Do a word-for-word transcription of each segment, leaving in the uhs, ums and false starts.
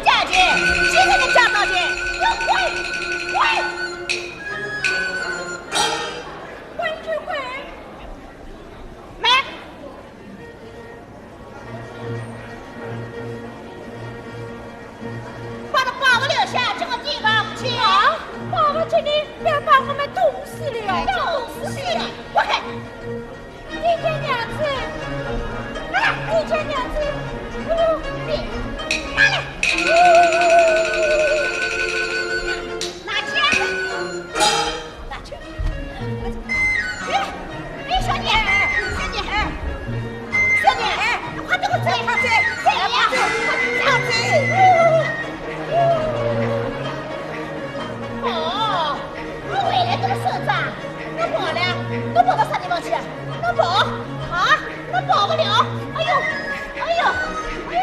家去，现在能找到的，要滚，滚，滚就滚，慢。 把那宝物留下，这个地方去。啊，宝物给你，不要把我们冻死了。冻死了，滚开！你家娘子，啊，你家娘子，哎呦，你拿来，拿去啊！ 拿去。哎，哎，小妮儿，小妮儿，小妮儿，快点给我追，快追，追呀，快追！哦，我回来这个孙子啊，我跑了，我跑到啥地方去？我跑啊，我跑不了。哎呦，哎呦，哎呦！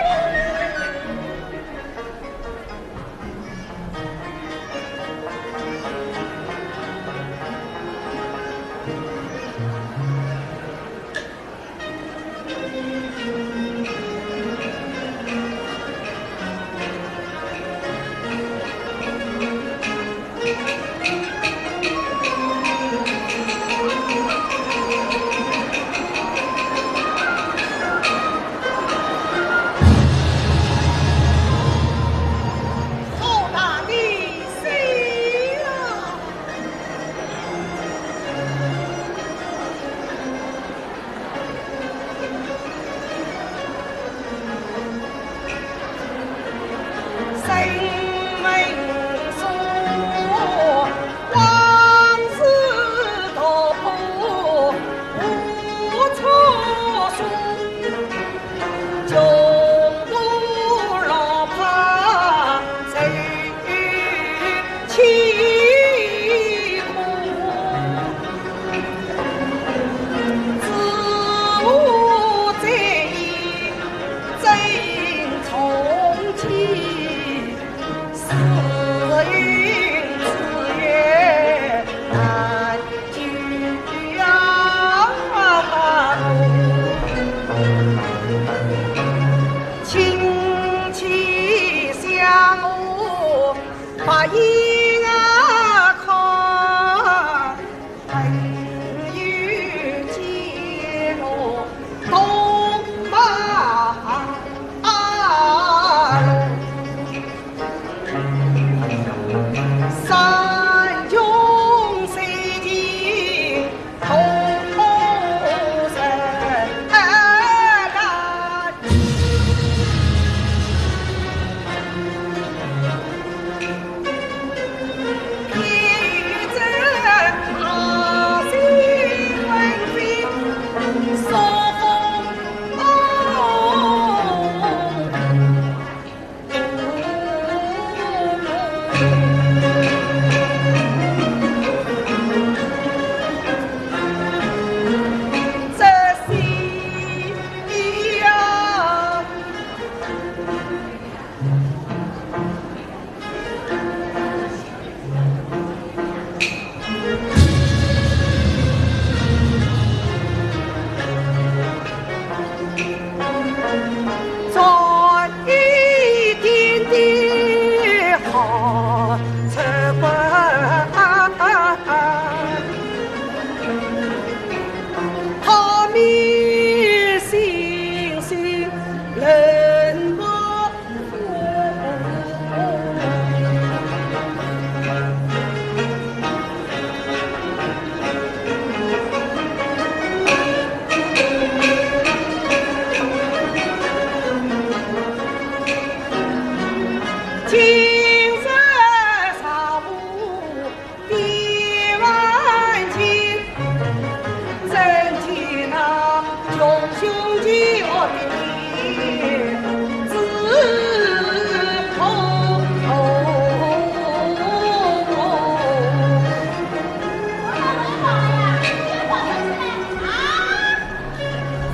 好大的水啊！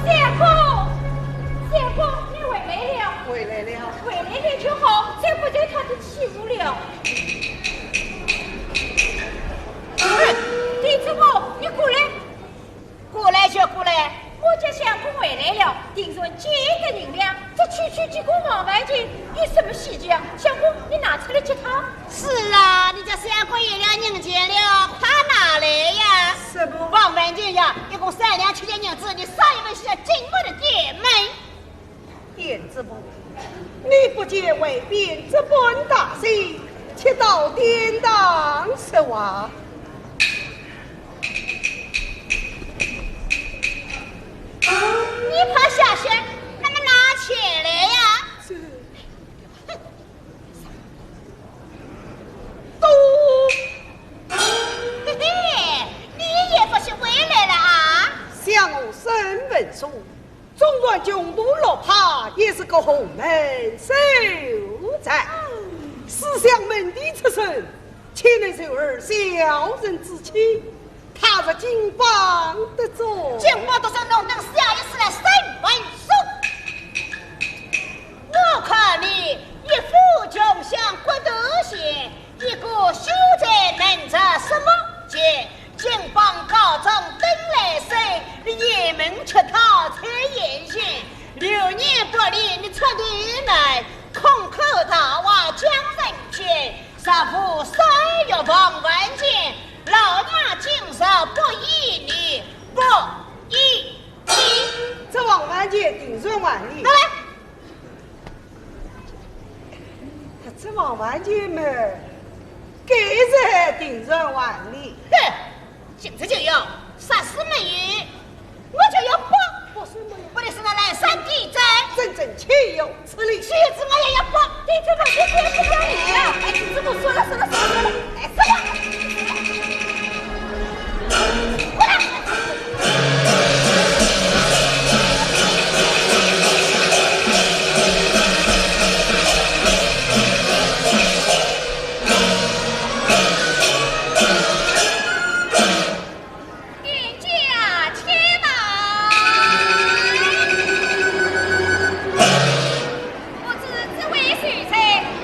相公，相公，你回来了。回来了。回来了就好，再不在他的欺负了。 哎，丁子文，你过来。过来就过来。我家相公回来了，定然见得银两，这区区几个王万金有什么喜酒啊？相公，你拿出来给他。是啊，你家相公有了人情了，快拿来呀！什么？王万金呀，一共三两七钱银子，你捎一份喜酒进我的店门。胭脂婆，你不见外边这般大雪，且到店堂说话。你怕下雪，那么拿钱来呀！这，都，嘿嘿，你也不是回来了啊？想我沈文素，纵然穷途落魄，也是个洪门秀才。思想门第出身，岂能受尔小人之欺？ 他若金榜得中，金榜得中，侬等下一世来审问书。我看你一副穷乡国头闲，一个秀才能值什么钱？金榜高中登来手，你雁门吃桃采燕心，流年不利你出头难，空口大话讲人间，若无三月望万金， 老娘今日不依你，不依你。这王万金定然还礼。来来。他这王万金嘛，该是定然还礼。哼，今日就要杀死没有？ 我就要剥，剥什么呀？剥的是那烂山地贼。真正岂有此理！岂有此理，我也要剥。你这个，你这个，你这个，哎，怎么说了，说了，说了，说了，哎，说了。店家且慢。不知这位秀才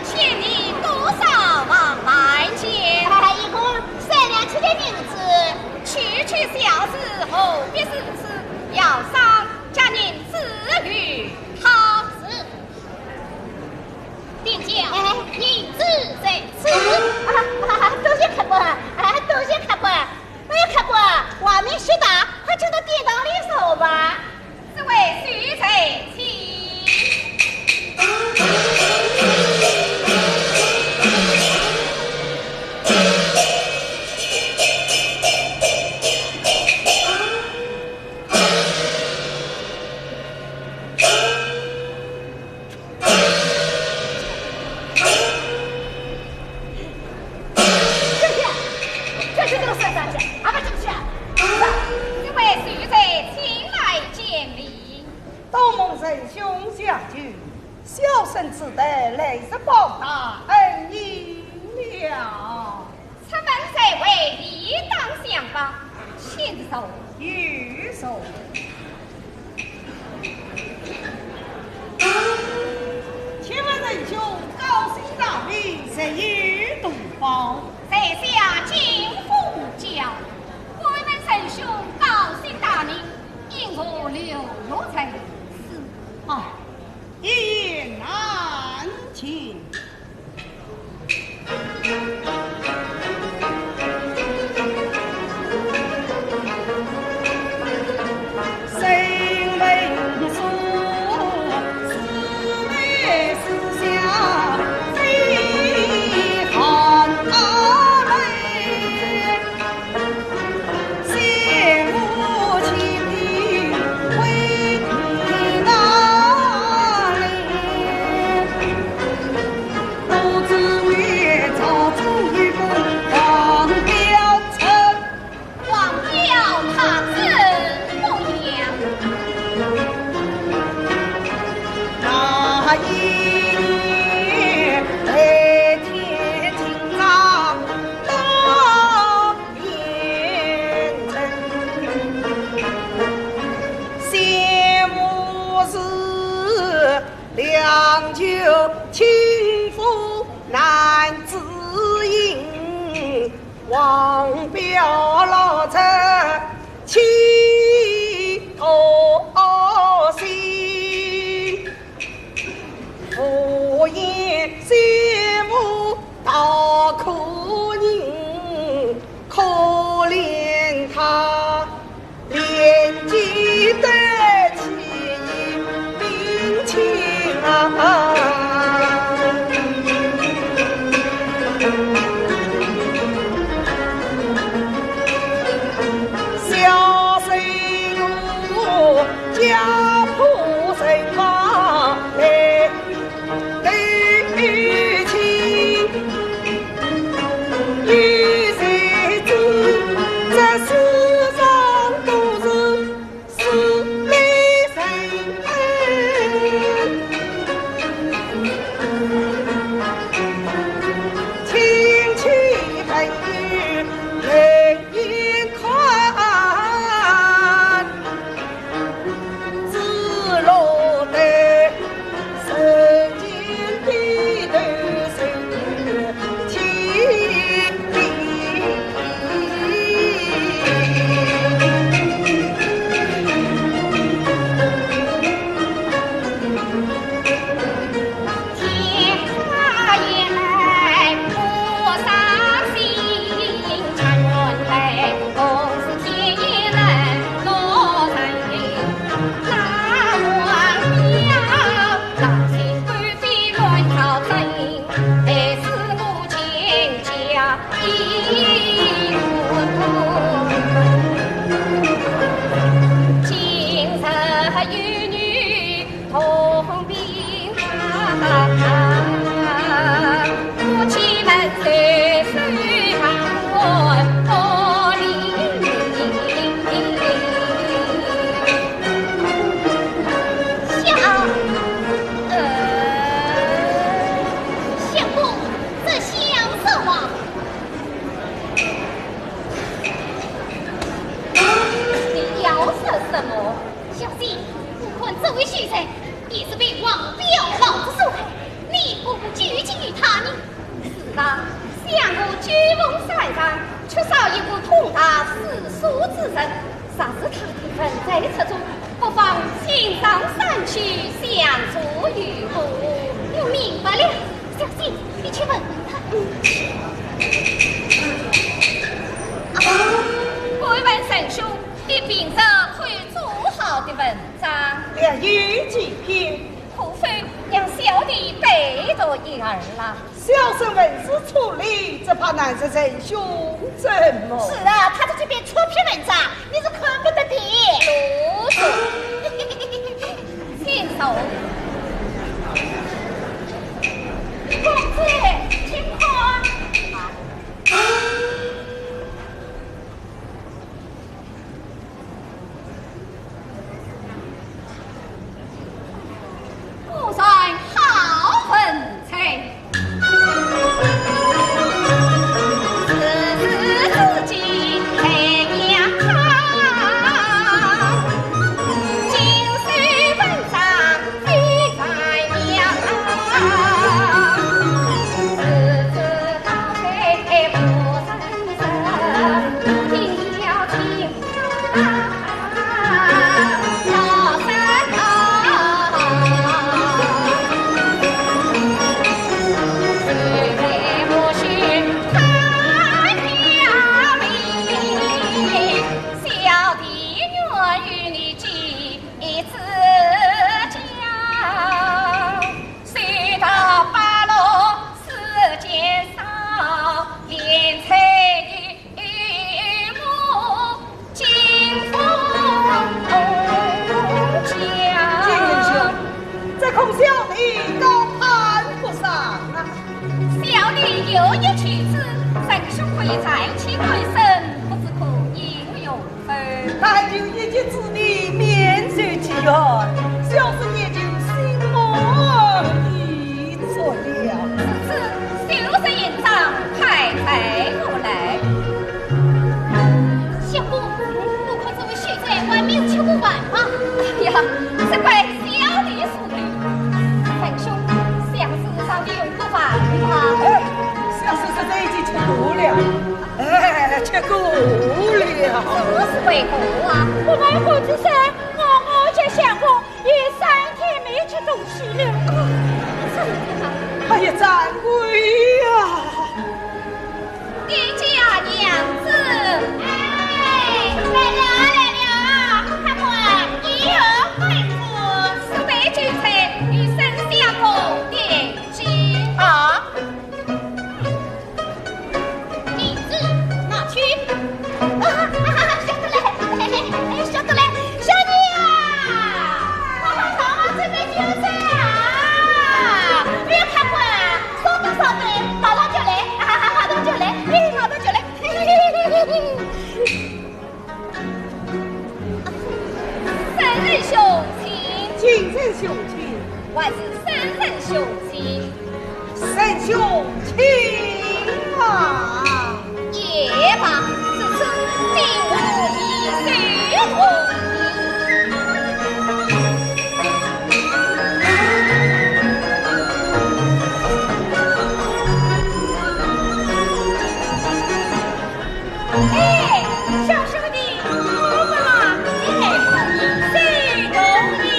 欠你多少王万金？啊，一共三两七钱银子。区区小事，何必如此？要商，家人自有他。是。店家，哎，银子在此。啊，啊，多谢客官，啊，多谢客官。 哎，客官，外面雪大，快请到店堂里坐吧。这位秀才请。这些，这些都是啥去？俺们进去啊！这位秀才，请来见礼。多蒙仁兄相救，小生只得来日报答恩情了。 出门在外，理当相帮，请坐。有座。请问仁兄，高姓大名，谁有多高？在下金凤娇。敢问仁兄高姓大名，因何流落在此？啊，一言难尽。 王彪他怎么样？心无道可人，可怜他年纪得起病情啊。小生我家破人亡来 对亲，有谁知这世上都是势利人，亲戚朋友人眼看。 只落得人间低头受天地。相公，这笑什么？你要说什么？小姐，我看这位秀才也是被王彪老贼所害，你何不救济于他呢？是啊，想我九峰山上缺少一个通达诗书之人， 若是他的文才出众，不妨请上山去相助于我。我明白了，小姐，你去问问他。啊，敢问仁兄，你平日可有做好的文章？略有几篇。可否让小弟拜读一二啦？ 小生文字粗鄙，只怕难入仁兄耳目。是啊，他这几篇粗鄙文章，你是看不得的。啰嗦。请坐。公子，请看。 果然好文才。金兄，这恐小弟高攀不上啊。小弟有意求之，仁兄可以暂且关心，不知可应允否？但求一己之力，免受其害，小生也就心满意足了。此次秀才印章，快带过来。 相公，我看这位秀才还没有吃过饭吧？哎呀，这怪小弟所为。仁兄，想是尚未用过饭吧？哎，小生实在已经吃过了。哎，吃过了。这是为何啊？我们何止是，我，我家相公 已三天没吃东西了。啊，真的吗？哎呀，掌柜呀！ 爹家娘子。哎，来了，来了，看官，你有回复。速备酒菜，与丞相共点酒。啊。银子拿去。啊，啊，啊，晓得嘞，嘿嘿，哎，晓得嘞，小姐啊，快快尝尝这个酒菜啊！不要看官啊， 稍等，稍等，马上就来，哈哈哈，马上就来，嘿，马上就来，嘿嘿嘿嘿嘿嘿。三人兄请。请三人兄请。还是三人兄请。三兄请啊。 也罢，此次你我已是同哎，小兄弟，我嘛，你还不是同意？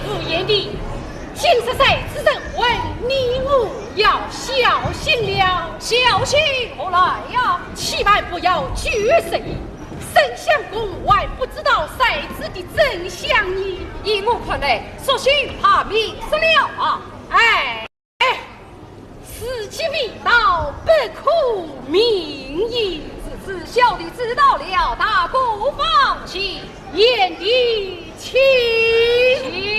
无言的，今日在此人，问你我要小心了。小心何来呀？千万不要酒醉，沈相公还不知道在此的真相呢。依我看来，索性怕迷失了啊。哎，哎， 时机未到，不可明言。是，是，小弟知道了，大哥放心。贤弟请。请。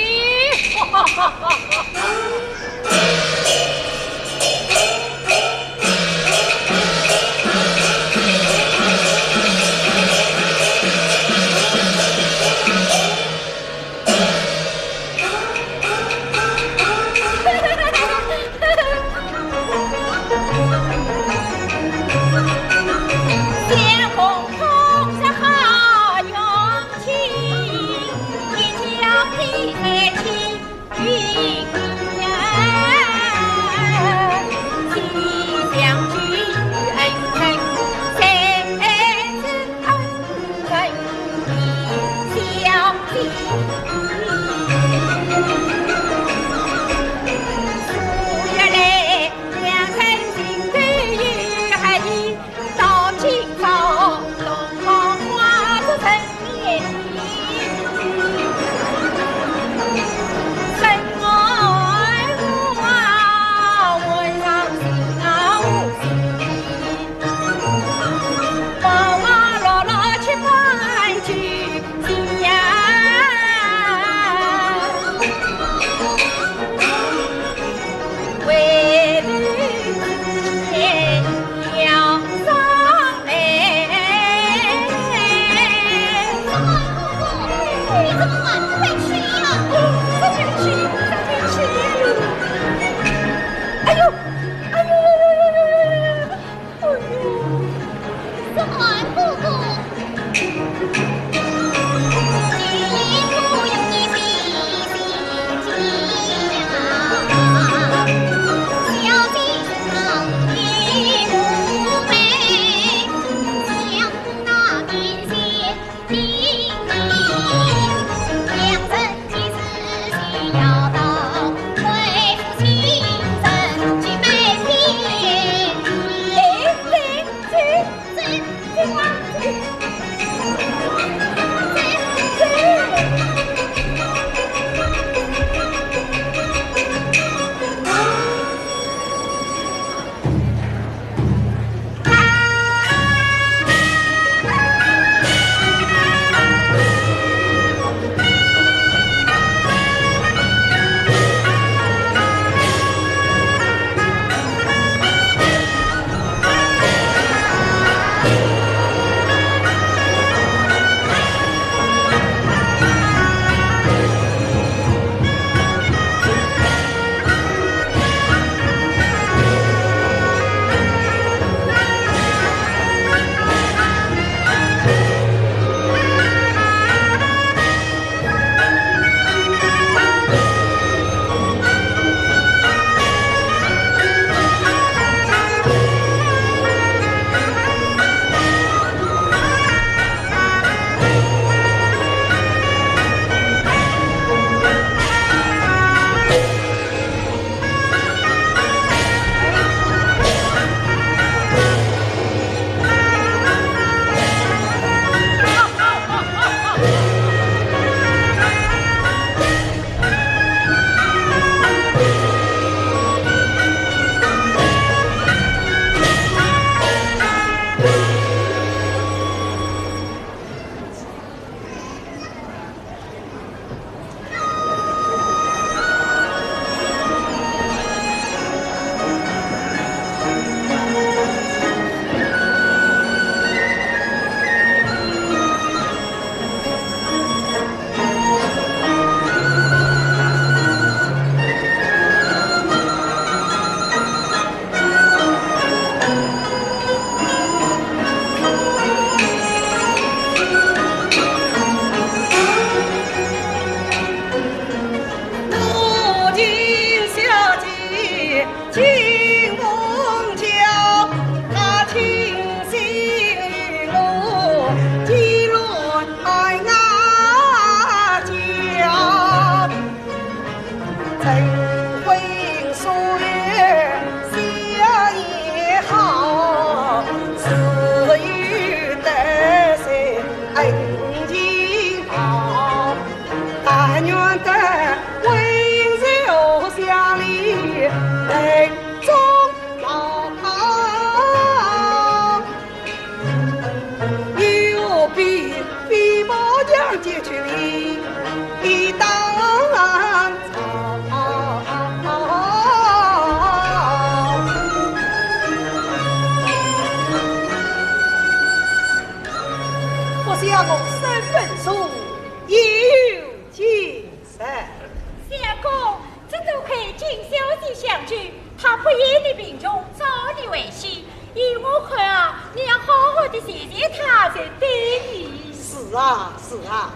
早点回去，依我看啊，你要好好的谢谢他才对呢。是啊，是啊，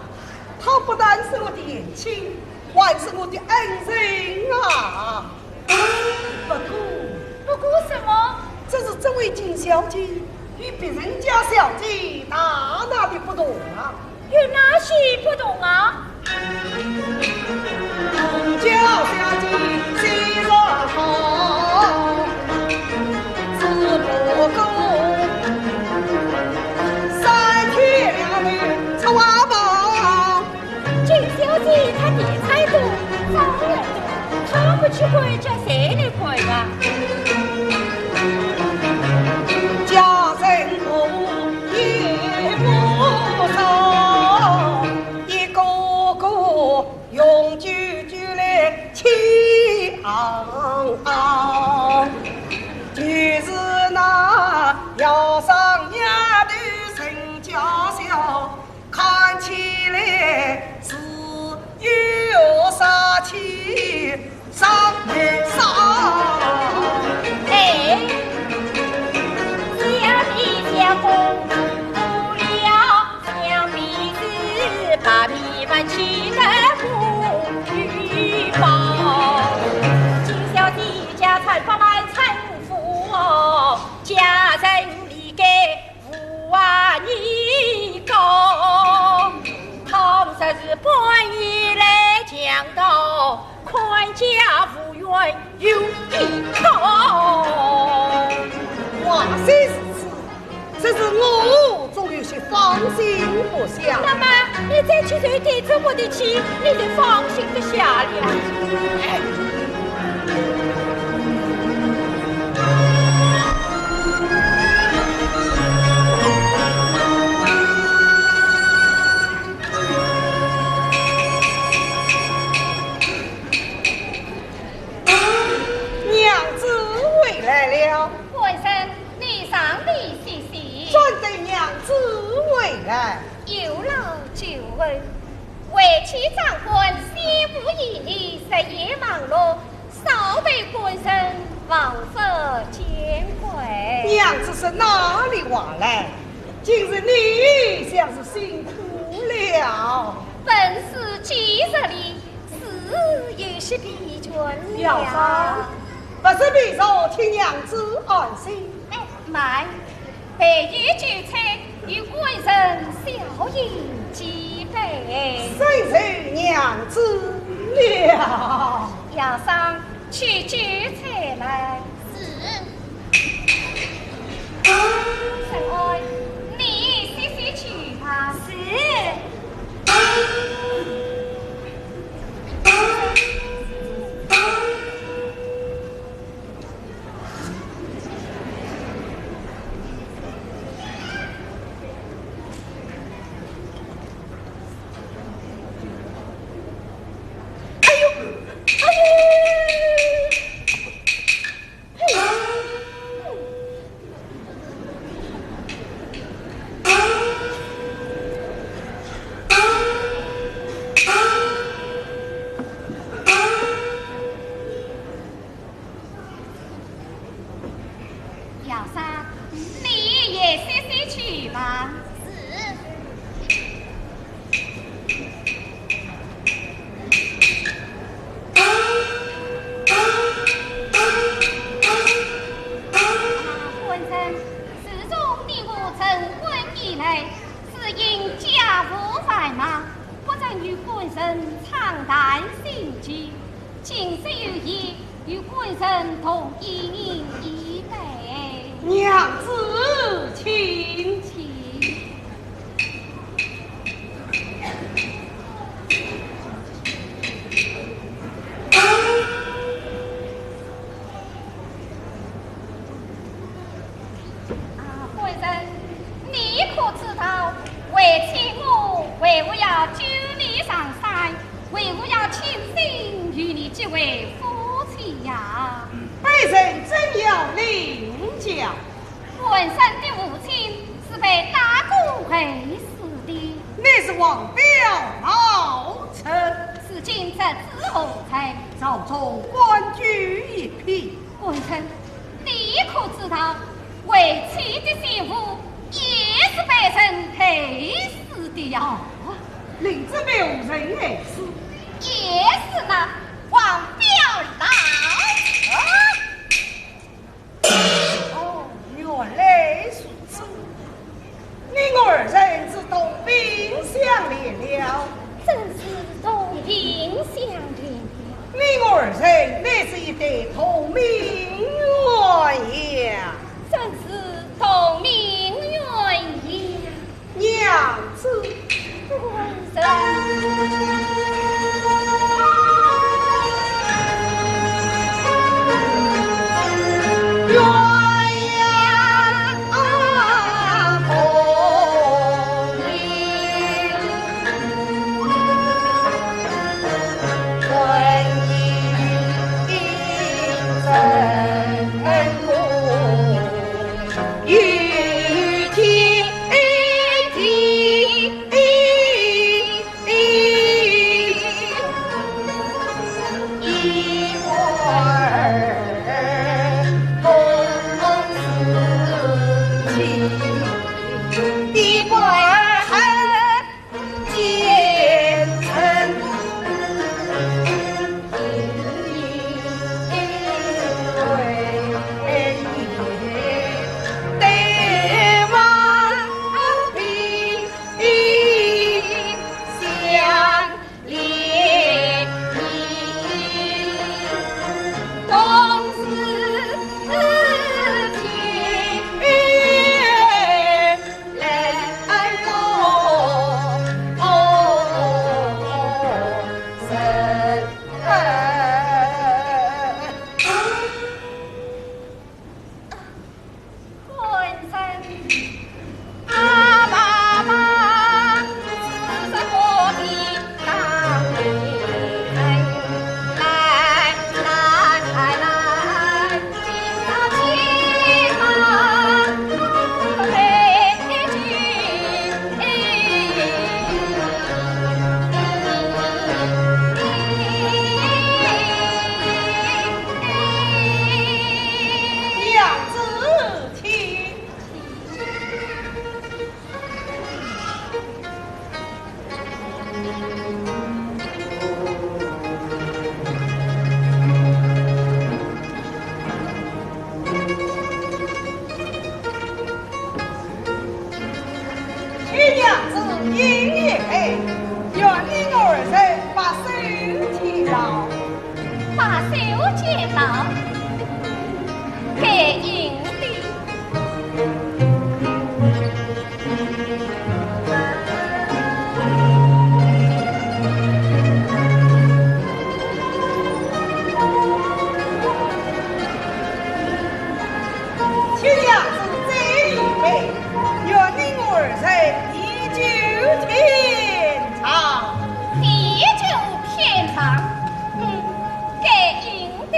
他不但是我的姻亲，还是我的恩人啊。不过，不过什么？只是这位金小姐与别人家小姐大大的不同啊。 有哪些不同啊？红桥小姐虽然好，只不过三天两头出外跑。金小姐她的才多，招人多，她不去管，叫谁来管啊？家人我也不少，一个个雄赳赳来气昂昂。就是那姚三丫头人家小， 看起来是有杀气，杀没杀？哎，小弟相公，不料想必是把你们气得不欲报。金小姐家产不满称府哦，家人理该 无话你讲，倘若是半夜来强盗，看家无缘有一道。话虽如此，只是我总有些放心不下。那么，你再去受点折磨的气，你就放心得下了。哎， 娘子回来了。官人，你上里歇息。专等娘子回来。有劳酒后。 为妻长官心腹已离，日夜忙碌，少陪官人，枉费见怪。娘子说哪里话来？今日你像是辛苦了。本是节日里，是有些疲倦了。姚三，不是疲劳，请娘子安心。哎，慢。 备有酒菜，与官人小饮几杯。深受娘子了。姚三，取酒菜来。是。沈安，你歇歇去吧。是。 哎呦，哎呦！ 姚三，你也歇歇去吧。是。啊，官人，自从你我成婚以来，只因家务繁忙，不曾与官人畅谈心间。 今日有宴，与官人同饮一杯。娘子请。请。啊，官人，你可知道，为妻我为何要救你上山？ 为何要倾心与你结为夫妻呀？卑人正要领教。官人的父亲是被打狗害死的。乃是王彪老臣。如今这子何罪？朝中官居一品。官人，你你的媳妇也是被人害死的呀。哦，林子被何人害死？也是那王表郎。哦，原来如此。你我二人是同病相怜了。真是同病相怜了。你我二人乃是一对同命鸳鸯。真是同命鸳鸯。娘子。官人。娘子，请。请娘子饮一杯，愿你我二人白首偕老。白首偕老，该饮的。 请娘子再一杯，愿你我二人地久天长。地久天长，嗯，该饮的。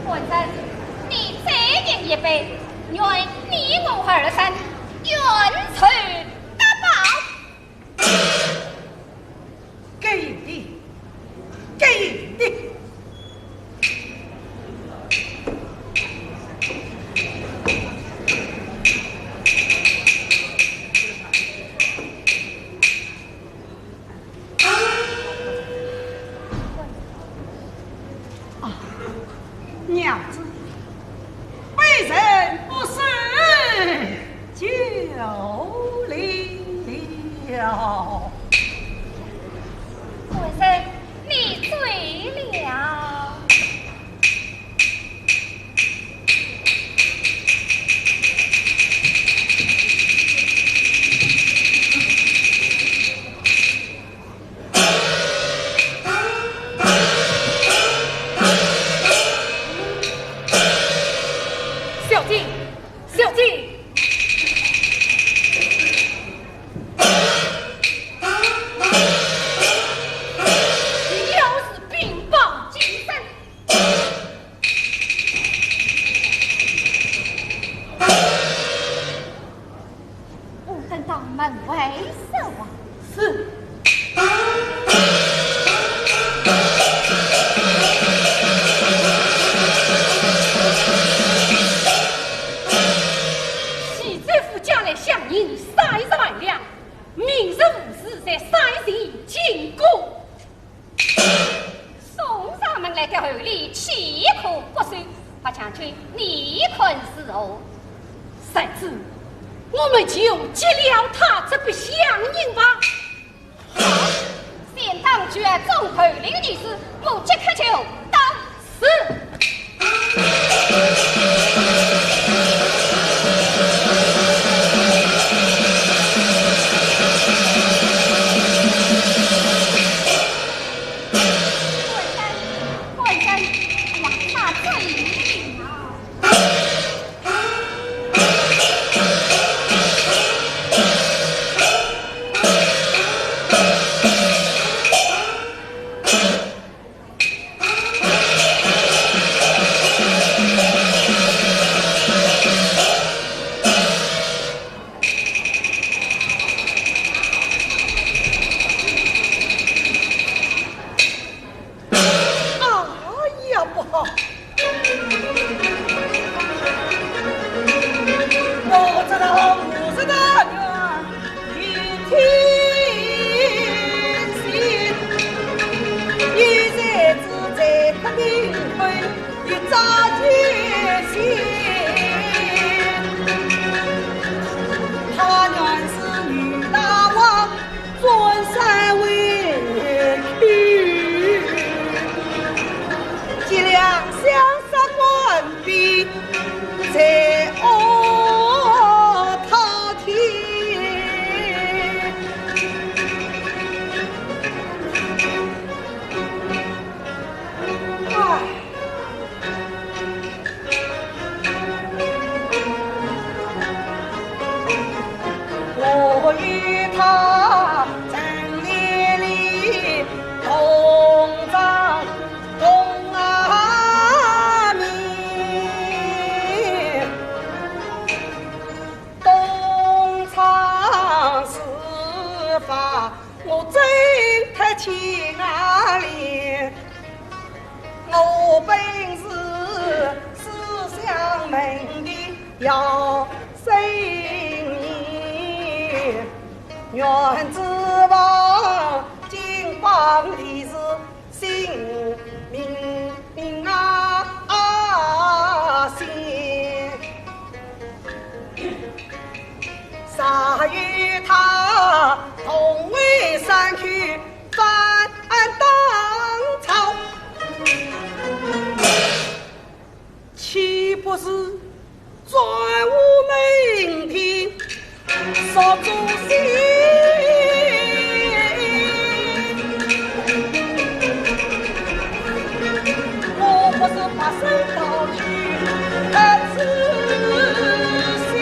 官人，你再饮一杯，愿你我二人冤仇大报。 该饮的，该饮的。啊，娘子， 卑人不胜酒力了。官人，你醉了。 小姐，小姐。到门外说话。是。徐州府家来饷银三十万两，明日午时在山前进貢。 送上门来的厚礼岂可不收？八将军，你看如何？贤侄，我们就给了他这笔饷银吧。好，先当局中厚礼的事，我即刻就到。是。官人，官人，哎呀，他醉了。哎呀，不好！我知道，我知道，一天心，一日之在不明慧。 一朝天心，他原是女大王，专山为妻，脊梁相杀官兵，罪恶滔天。 我与他成连理，同床同眠，同床书法， 我真太清啊哩，我本是书香门第要生人，愿指望金榜题字 姓名啊，姓。啥与他同为山区反当朝，岂不是 转无门庭，扫诸心。我不是白手套去，何止心。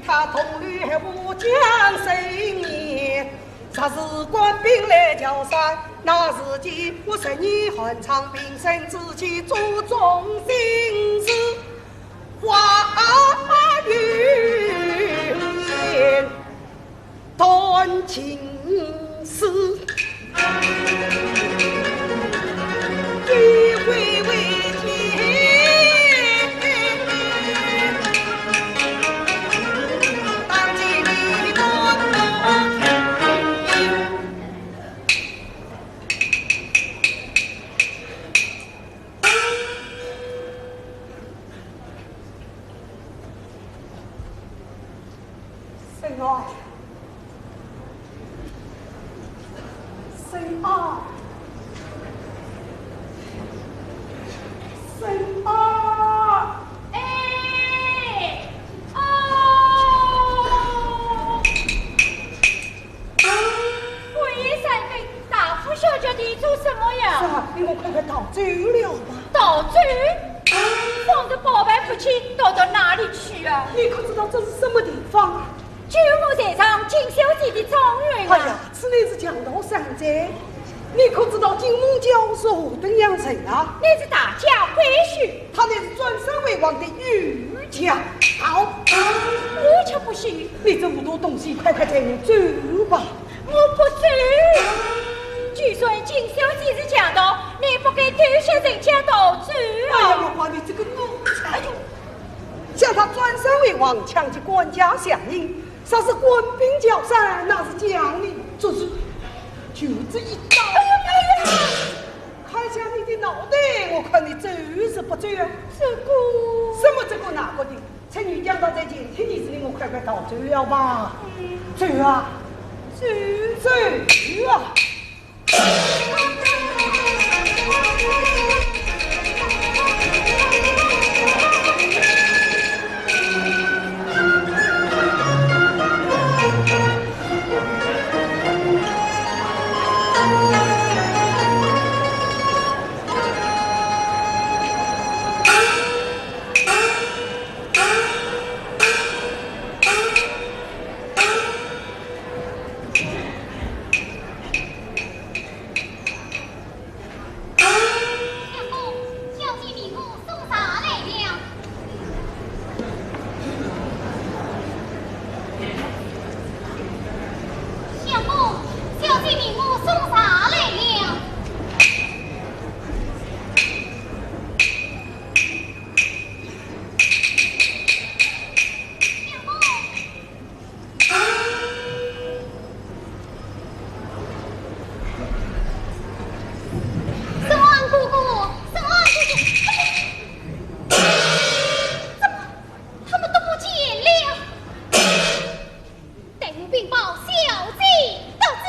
他同旅和我讲生言，若是官兵来敲山，那时间我十年寒窗，平生志气注重心事，花语言断情丝。 生啊，生啊，生啊！哎，哦！半夜三更，大呼小叫的做什么呀？是啊，你我快快逃走了吧。逃走？放着宝贝不去，逃到哪里去啊？你可知道这是什么地方啊？ 九牧山上金小姐的庄园啊。哎呀，此乃是强盗山寨。你可知道金勐教授何等样人啊？乃是大家闺秀。他乃是占山为王的御家。好，我却不信。你这糊涂东西，快快带我走吧。我不走。就算金小姐是强盗，你不该丢下人家逃走啊。哎呀，我把你这个奴才！哎呦， 想他占山为王，抢劫官家饷银，若是官兵敲山，那是将你捉住，就这一刀。哎呀妈呀！砍下你的脑袋，我看你走是不走啊？这个……什么这个那个的？趁你讲到在前，听你这里，我快快逃走了吧。嗯。走啊！走。走啊！相公，小姐命我送茶来了。相公，小姐命我送茶来了。相公。 沈安哥哥，沈安哥哥，哎呀，怎么他们都不见了？待我禀报小姐，到此。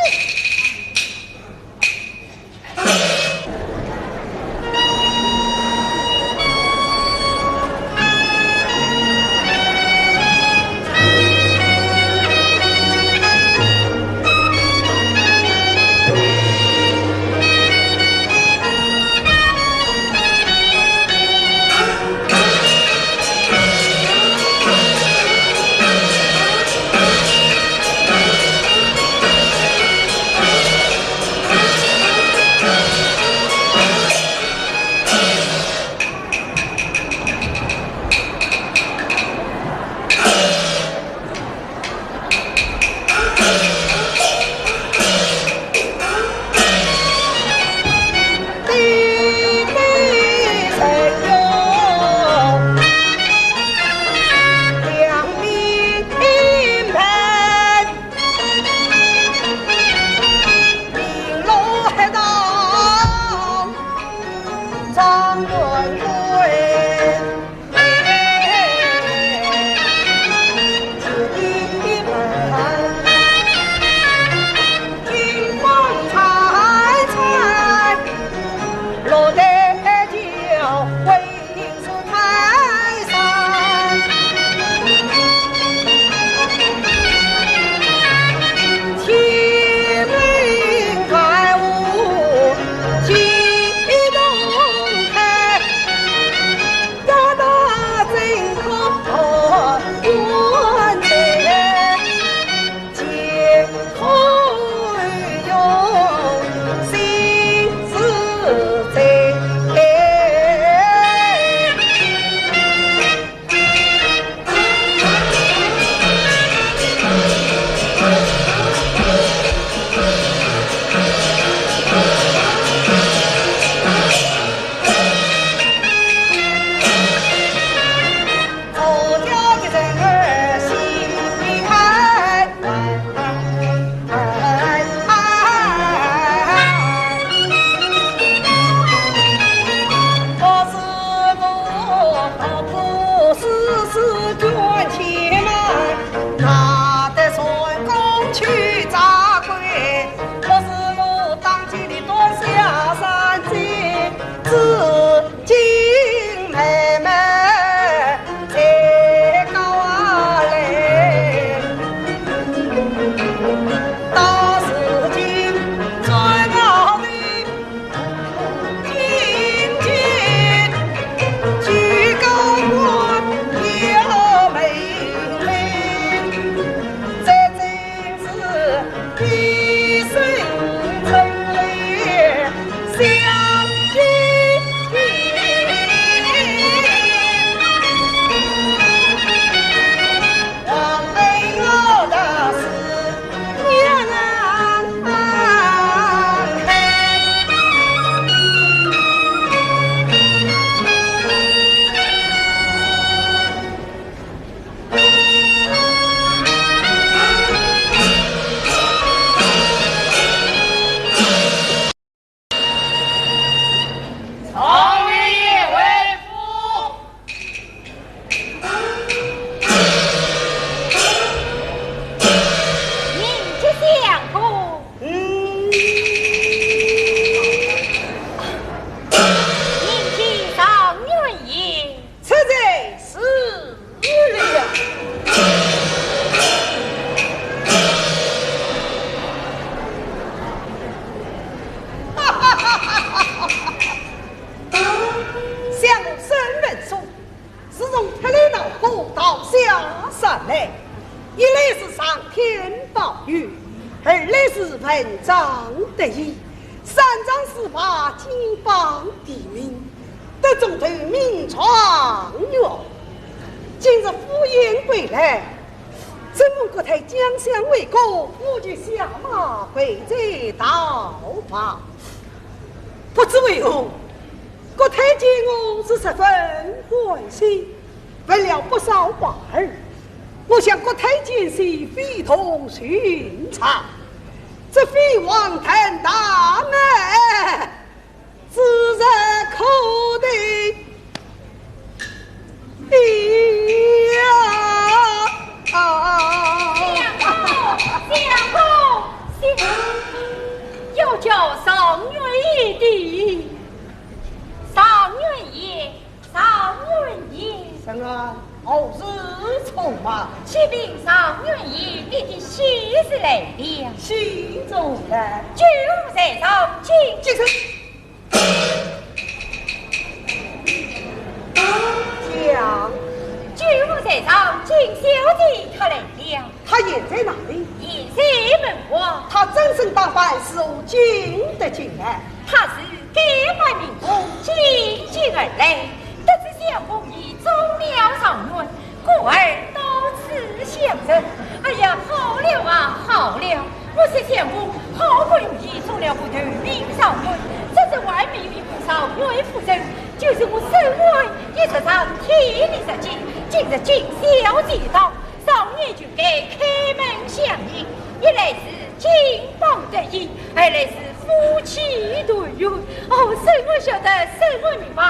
哎，一来是上天保佑，二来是文章得意，三桩事吧金榜题名，得中头名状元。今日赴宴归来，承蒙国太将相回国，我就下马回转道房。不知为何，国太见我是十分欢喜， 问了不少话儿，我想国太见笑非同寻常，这飞黄腾达么，指日可待呀！相公，相公，相公，要叫状元爷的，状元爷。 状元爷。什么？何事匆忙？启禀状元爷，你的喜事来了。喜中来。九五在上，请。起身。讲。九五在上，金小姐她来了。 她现在哪里？现在门外。她怎身打扮，如何进得京来？她是改扮名服，进京而来，得知相公已中了状元，故而到此相迎。哎呀，好了啊，好了！我说相公好不容易中了个头名状元，这次还没有一个状元夫人，就是我沈黛也是上天里日进，今日金小姐到， 状元就该开门相迎，一来是金榜得意，二来是夫妻团圆。哦，沈黛晓得，沈黛明白，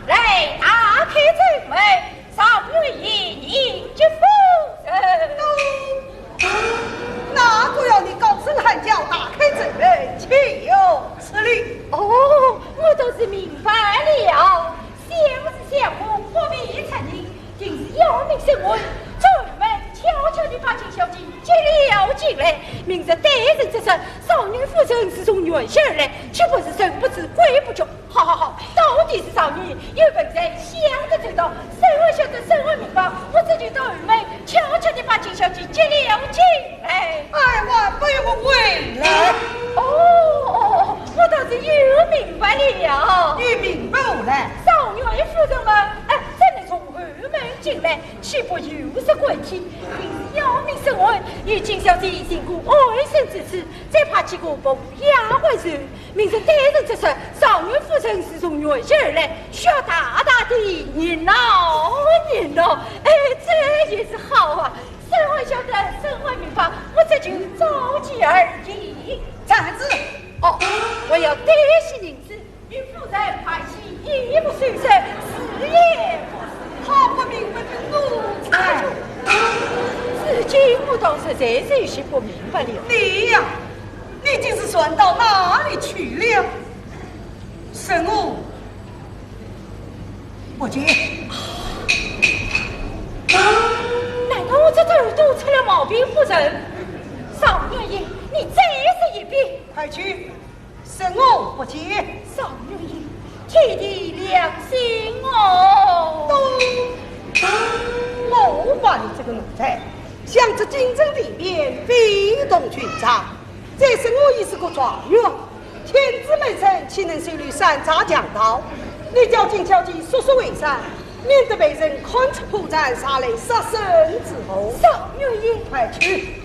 来，打开正门，状元爷迎接夫人。哪个要你高声喊叫，打开正门，岂有此理？哦，我倒是明白了，想是相公不便出迎， 定是邀明沈黛，转门悄悄地把金小姐接了进来。明日对人说，状元夫人是从原县而来，岂不是人不知鬼不觉？好好好，到底是状元爷，有本事想得周到，沈黛晓得，沈黛明白，我这就到后门悄悄地把金小姐接了进来。哎，还不与我回来！哦，哦，哦，我倒是又明白了。你明白何来？状元夫人嘛，哎，怎能从 后门进来，岂不有失贵体？定是邀明沈黛与金小姐寻个安身之处，再派几个仆丫鬟守。明日对人说，状元夫人是从原县而来，需要大大地热闹热闹。哎，这也是好啊！沈黛晓得，沈黛明白，我这就照计而行。站住！哦，我要带些银子。 与夫人办喜，一不收拾，死也不是。好不明白的奴才！至今我倒实在是有些不明白了。你呀，你竟是转到哪里去了？沈黛不见。难道我这耳朵出了毛病不成？状元爷，你再说一遍。快去！ 沈黛不见。状元爷，天地良心哦！都，我骂你这个奴才，想这京城地面非同寻常，再说我也是个状元，天子门生岂能收留山寨强盗？你叫金小姐速速回山，免得被人看出破绽，惹来杀身之祸。状元爷，快去！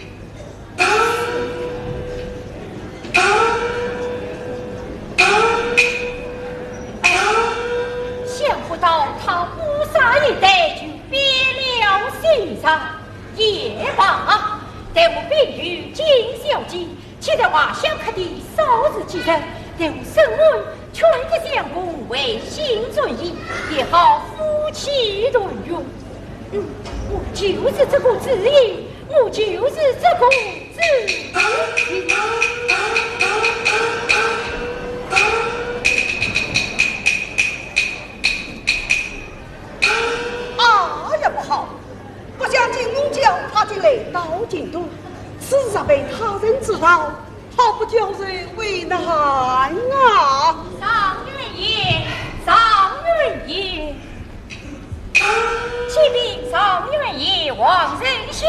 想不到他误杀一代就变了心肠。也罢，待我禀与金小姐，且在华相客店稍住几日，待我沈黛劝解相公回心转意，也好夫妻团圆。嗯，我就是这个主意。 我就是这个主意。哎呀，不好！不想金公叫他进来到京都，此事被他人知道，好不叫人为难啊！状元爷，状元爷。 启禀状元爷，王丞相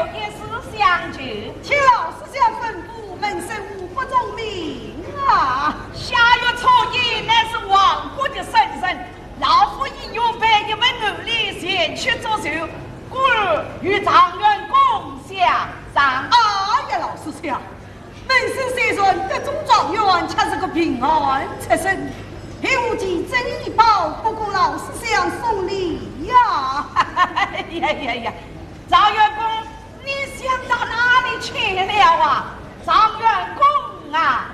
一事相求。请老师相吩咐，门生无不遵命啊。夏月初一乃是亡国的生辰，老夫已预备一份厚礼前去祝寿，故而与状元公相上。哎呀，老师相，门生虽然得中状元，却是个平安出身，并无奇珍异宝，不供老师相送礼呀。哎呀呀呀，状元公，你想到哪里去了啊？状元公啊！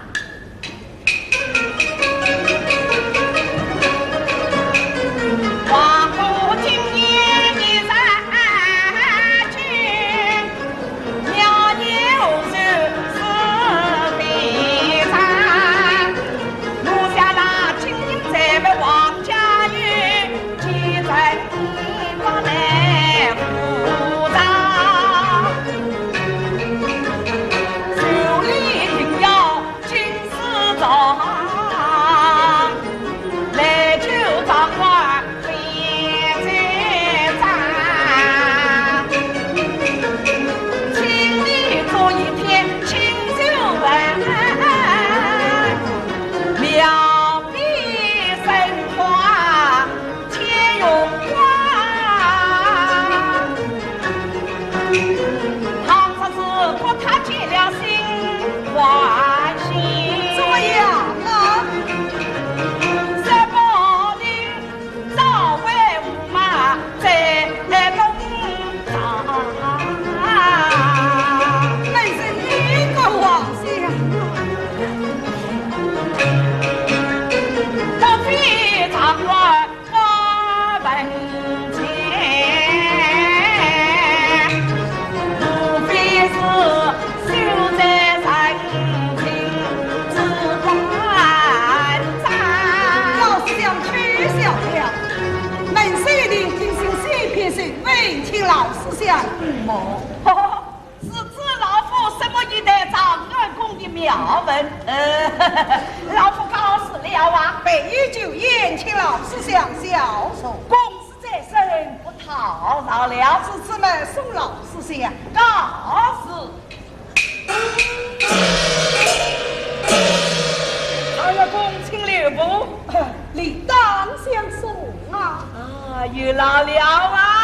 怎么样啊？门生一个王相。老师相，取笑了，门生一定精心选片，随份请老师相过目。 是知老夫什么一代状元公的妙文。呃，老夫告辞了啊。备酒宴，请老师相小坐。公子在身，不打扰了。是这么送老师相。告辞。状元公，请留步。 理当相送啊。啊，有劳了啊。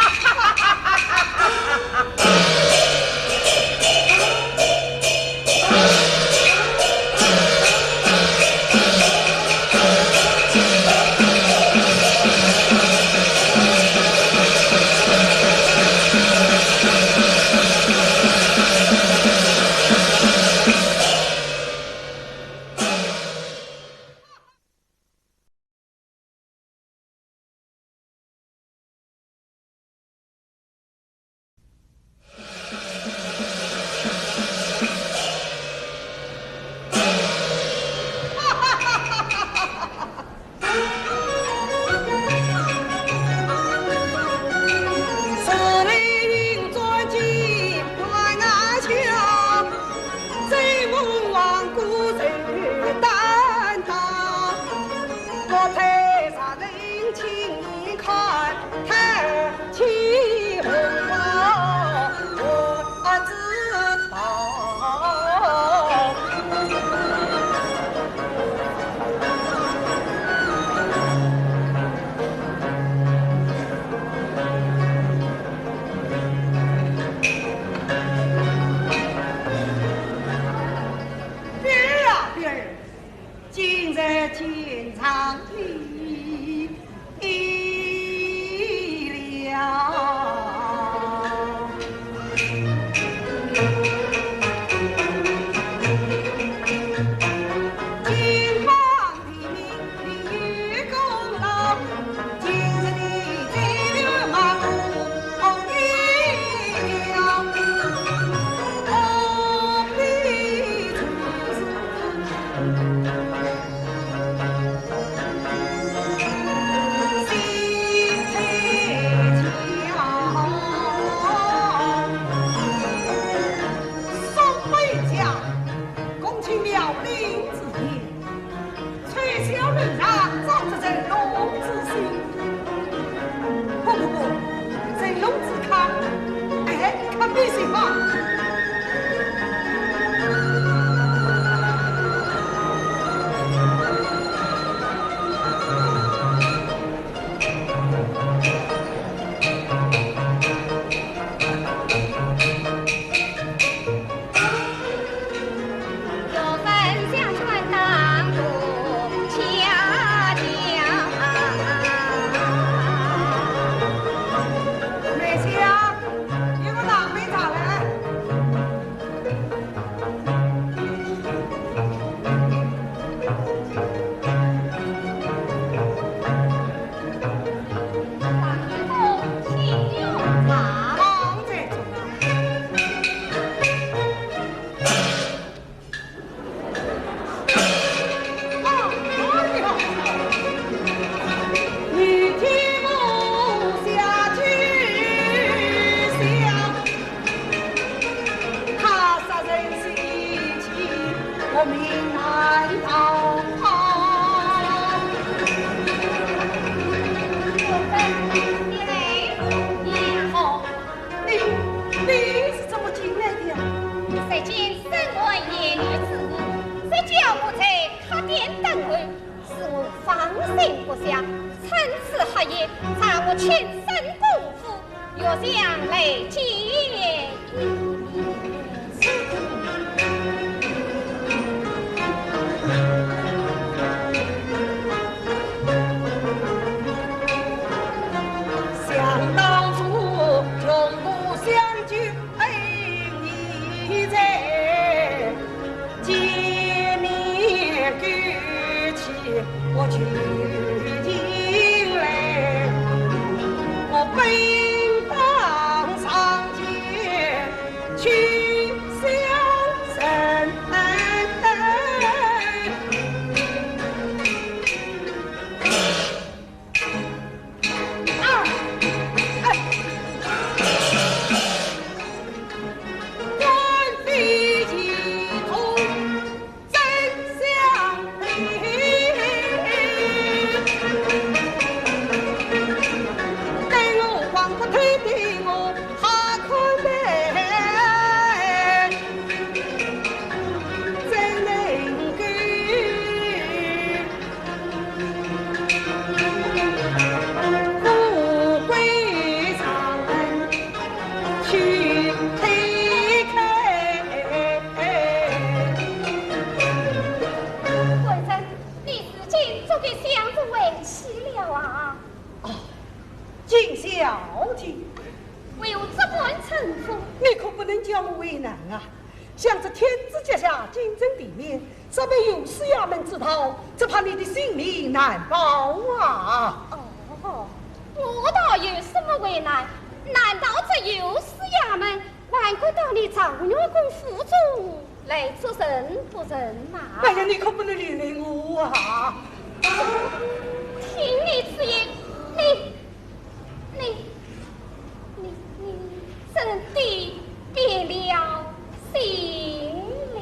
叫我在客店等候，使我放心不下。趁此黑夜，让我亲身过府， 月相来见一面。想当初，穷苦相救恩义在， 见面勾起我旧情来，我本当上前去相认。 官人，你如今做个相公为妻了啊？哦，金小姐。为何这般称呼？你可不能叫我为难啊。 想这天子脚下，京城地面，若被御史衙门知道，只怕你的性命难保啊！哦，我倒有什么为难？难道这御史衙门还敢到你状元公府中来作甚不成吗？哎呀，你可不能连累我啊！听你此言，你，你，你，你真的变了心了。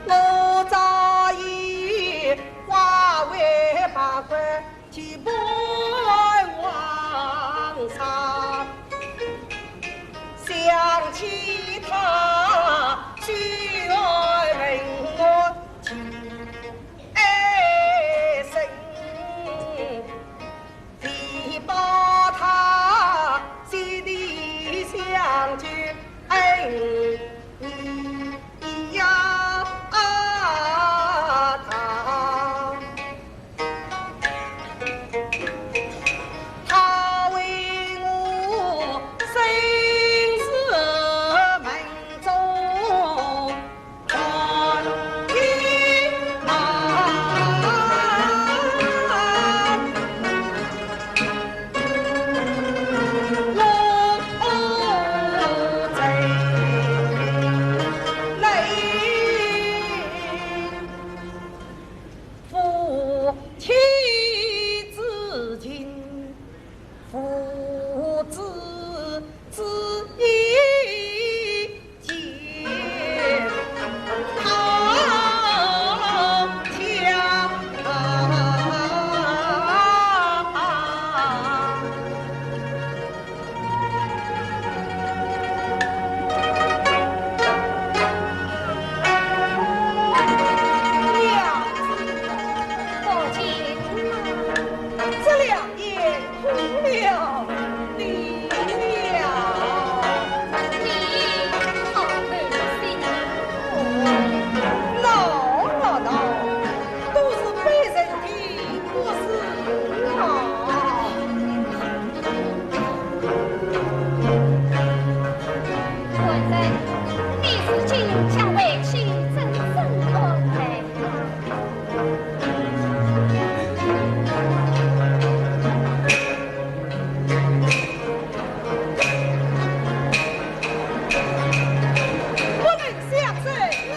我早已化为白骨，祭拜皇上。想起他，须问我情爱深。 为报他，死的相救恩义呀，他。他为我生死门中 父子之义，见他家。 这两年苦了你了。你好狠心。闹啊闹，都是卑人的不是啊。官人，你如今想回去怎生安排？ 不能相认啊！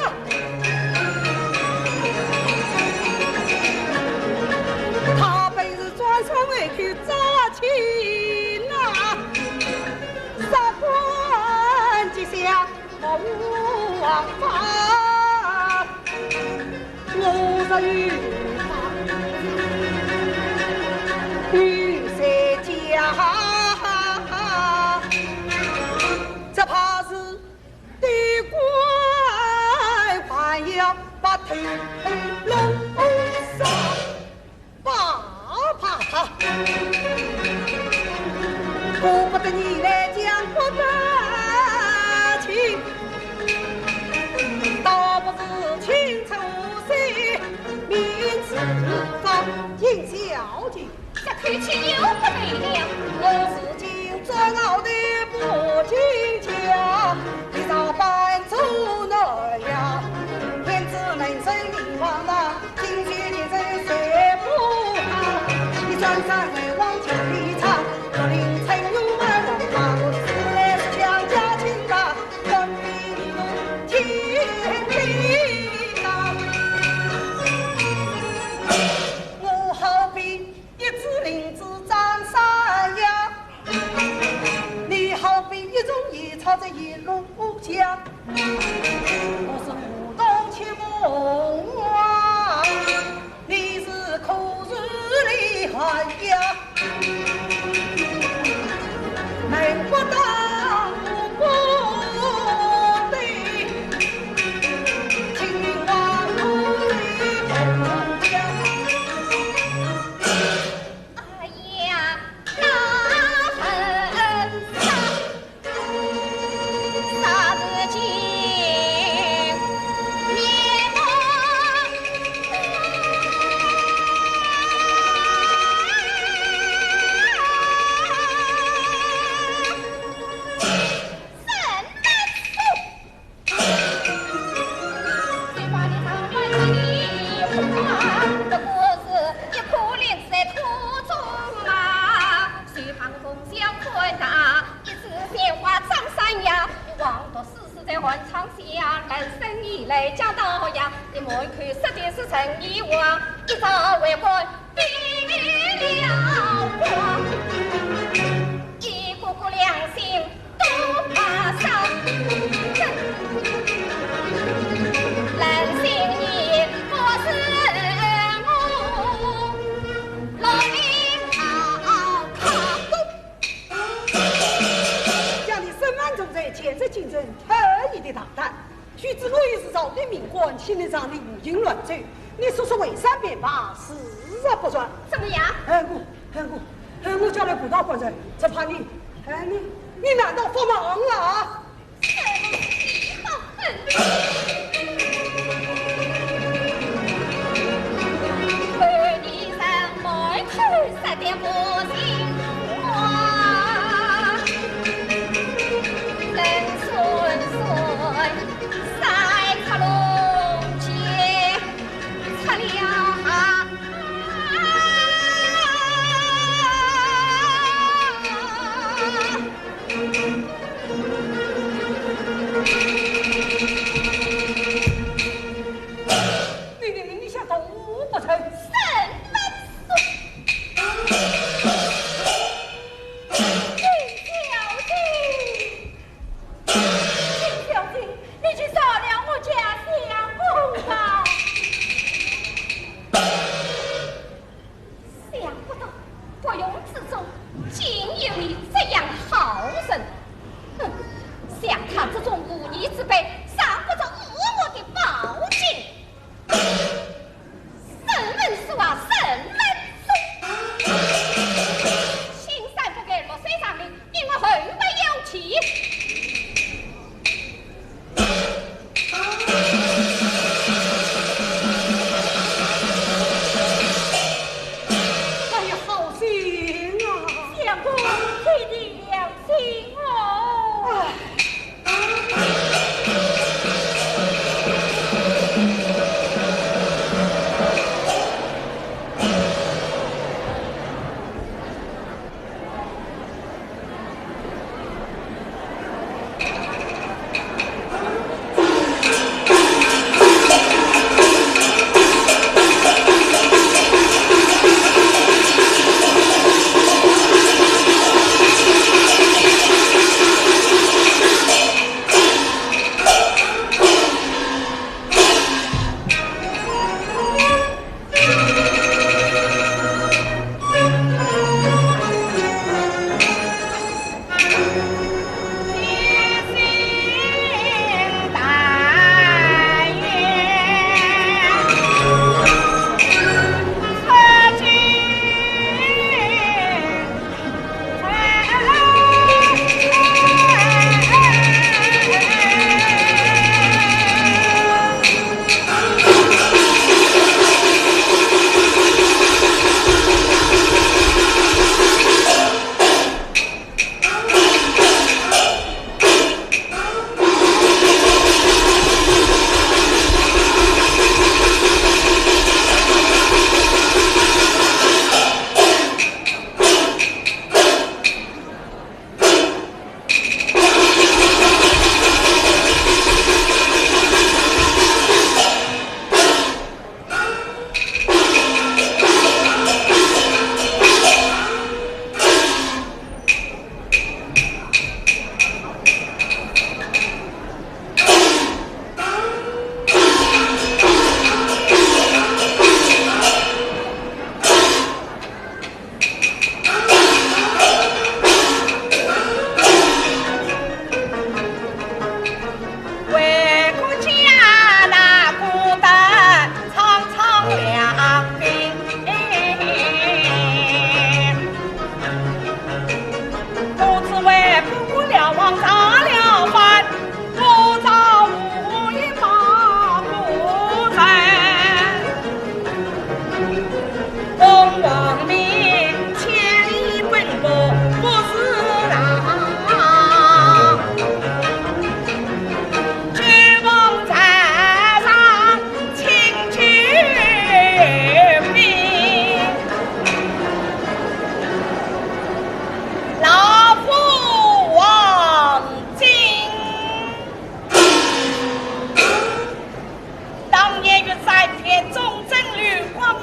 他本是专上为救赵卿啊，杀官即下 莫无王法，我若有法，有谁家？只怕是对官还要把头弄伤。 罢罢罢，顾不得你来讲不得情，倒不如请出谁面子方。秦小姐，这口气由不得了。我如今专熬得不进家，一朝半做难呀，天子门生命往来。 今天你人谁不好？你转山来往千里长，竹林春雨满皇堂，我是来是想家亲吧，总比你们天地大。我好比一只林子长山呀，你好比一种野草在野路下。 我是牧童戚梦华，你是苦树李寒江。来讲道呀，你们可以说的是真，你我一朝为官，比了光。一个个良心都怕伤，人心你不是我，老命好看。 家里身犯重罪，前世今生特意的大胆。须知我也是朝廷命官，岂能让你胡行乱走？你速速回山便罢，时日不早。怎么样？哎，我，哎，我，哎，我叫来不到官人，只怕你，哎，你，你难道发忙了啊？ 你，你，你，你想动我不成？沈文素。金小姐，金小姐，你去烧了我家相公吧。 想不到，不幸之中，竟有你这样好人。哼，像他这种无义之辈，上不得我的宝剑。沈文素，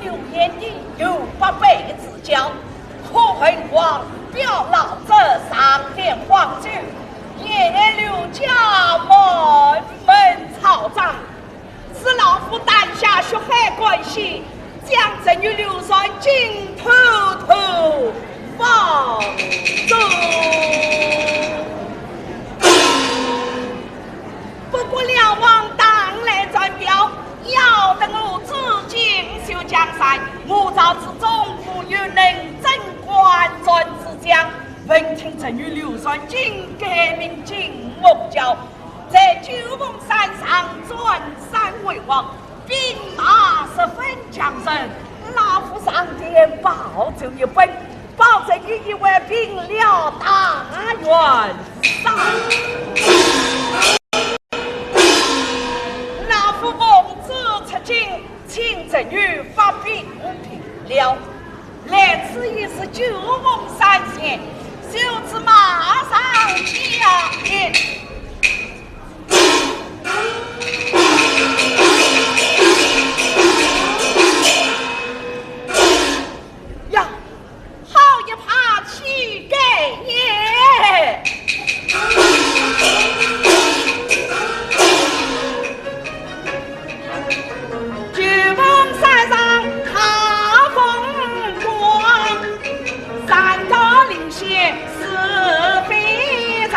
有贤弟，有八辈之交，可恨王表老贼，上殿访罪，沿路家门门吵仗，是老夫担下血海关系，将侄女刘传金偷偷放走。不过梁王打来传表，要得我紫金守江山，我朝之中无有能征官战之将，闻听侄女刘传金改名金凤娇，在九龙山上占山为王，兵马十分强盛，老夫上殿报奏一本，保证你一位平辽大元帅。老夫奉旨出京，请侄女发兵平辽。来此已是九龙山前，就此马上加鞭。呀， 好一派气概也！九龙山上好风光，山高林险是非常。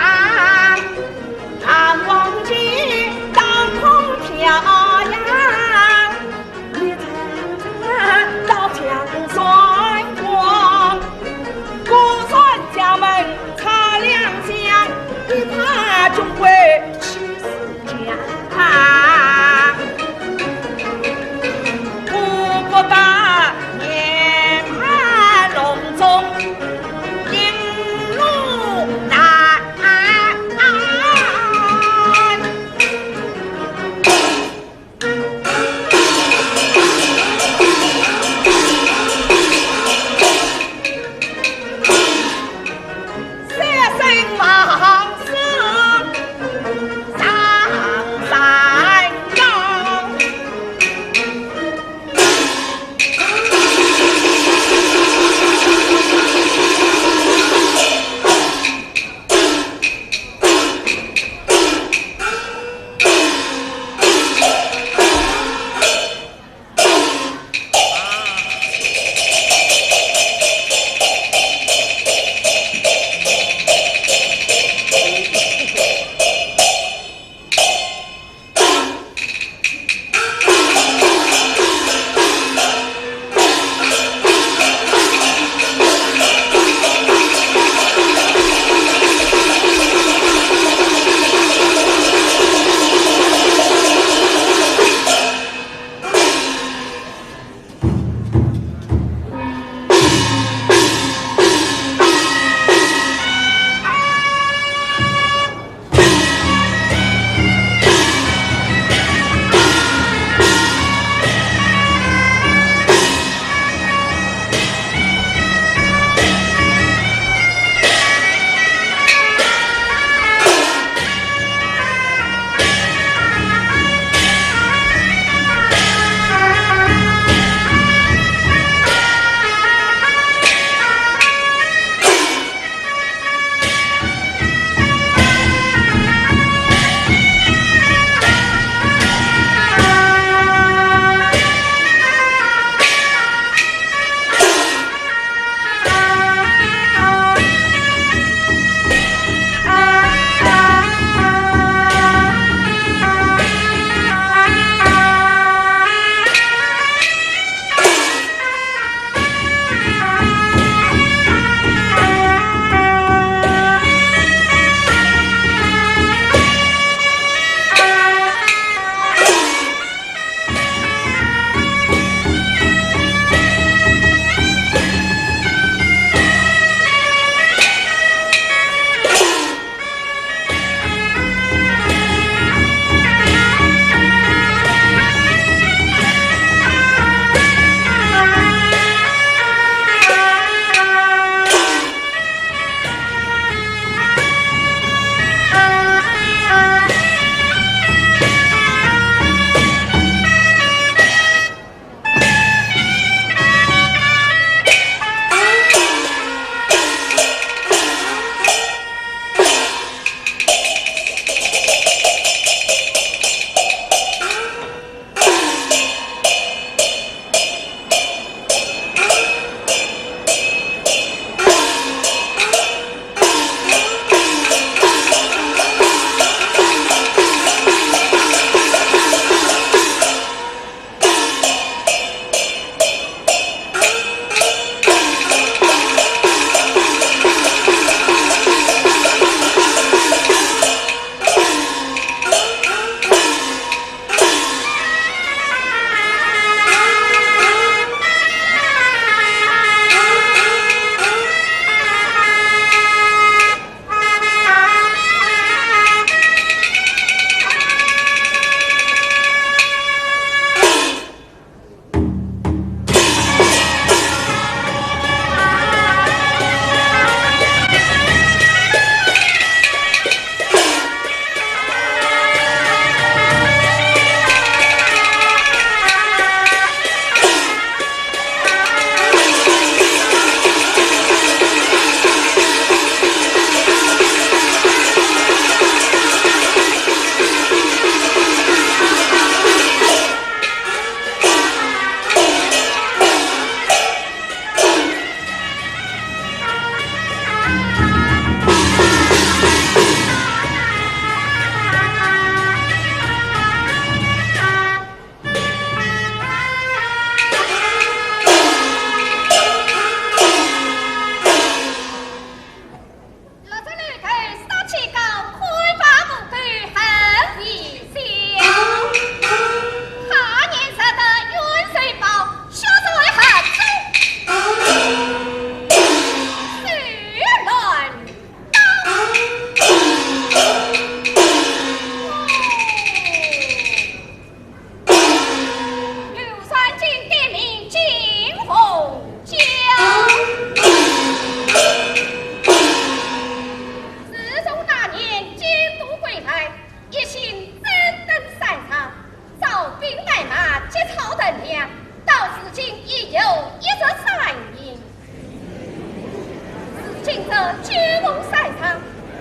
九龙山上，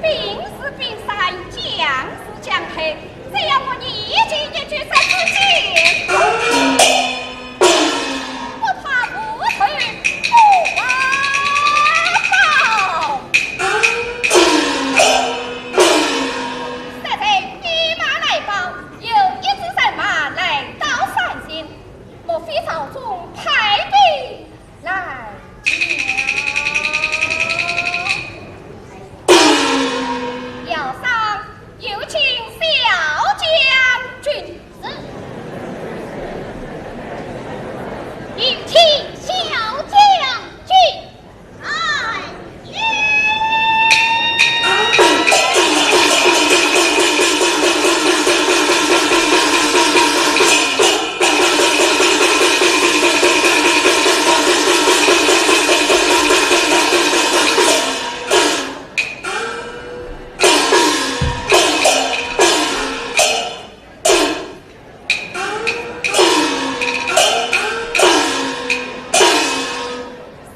兵是兵山，将是将海，只要我一句一句三字经，不怕无头不怕豹。现在兵马来报，有一支人马来到山前，莫非朝中派兵 来讲。要上有请小将军。是。有请小将军。哎。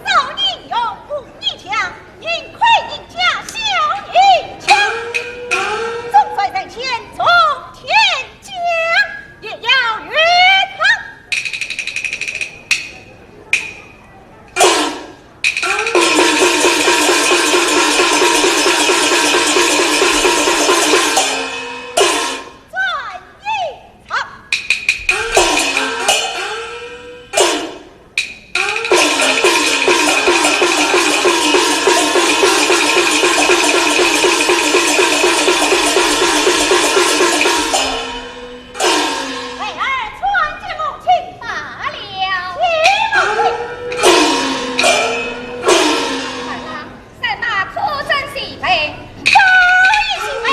少年勇，武艺强，宁亏人家小年轻。总帅在前，冲天将，也要与他。 孩儿参见母亲。罢了。请母亲。儿啊，三马可曾齐备？早已齐备。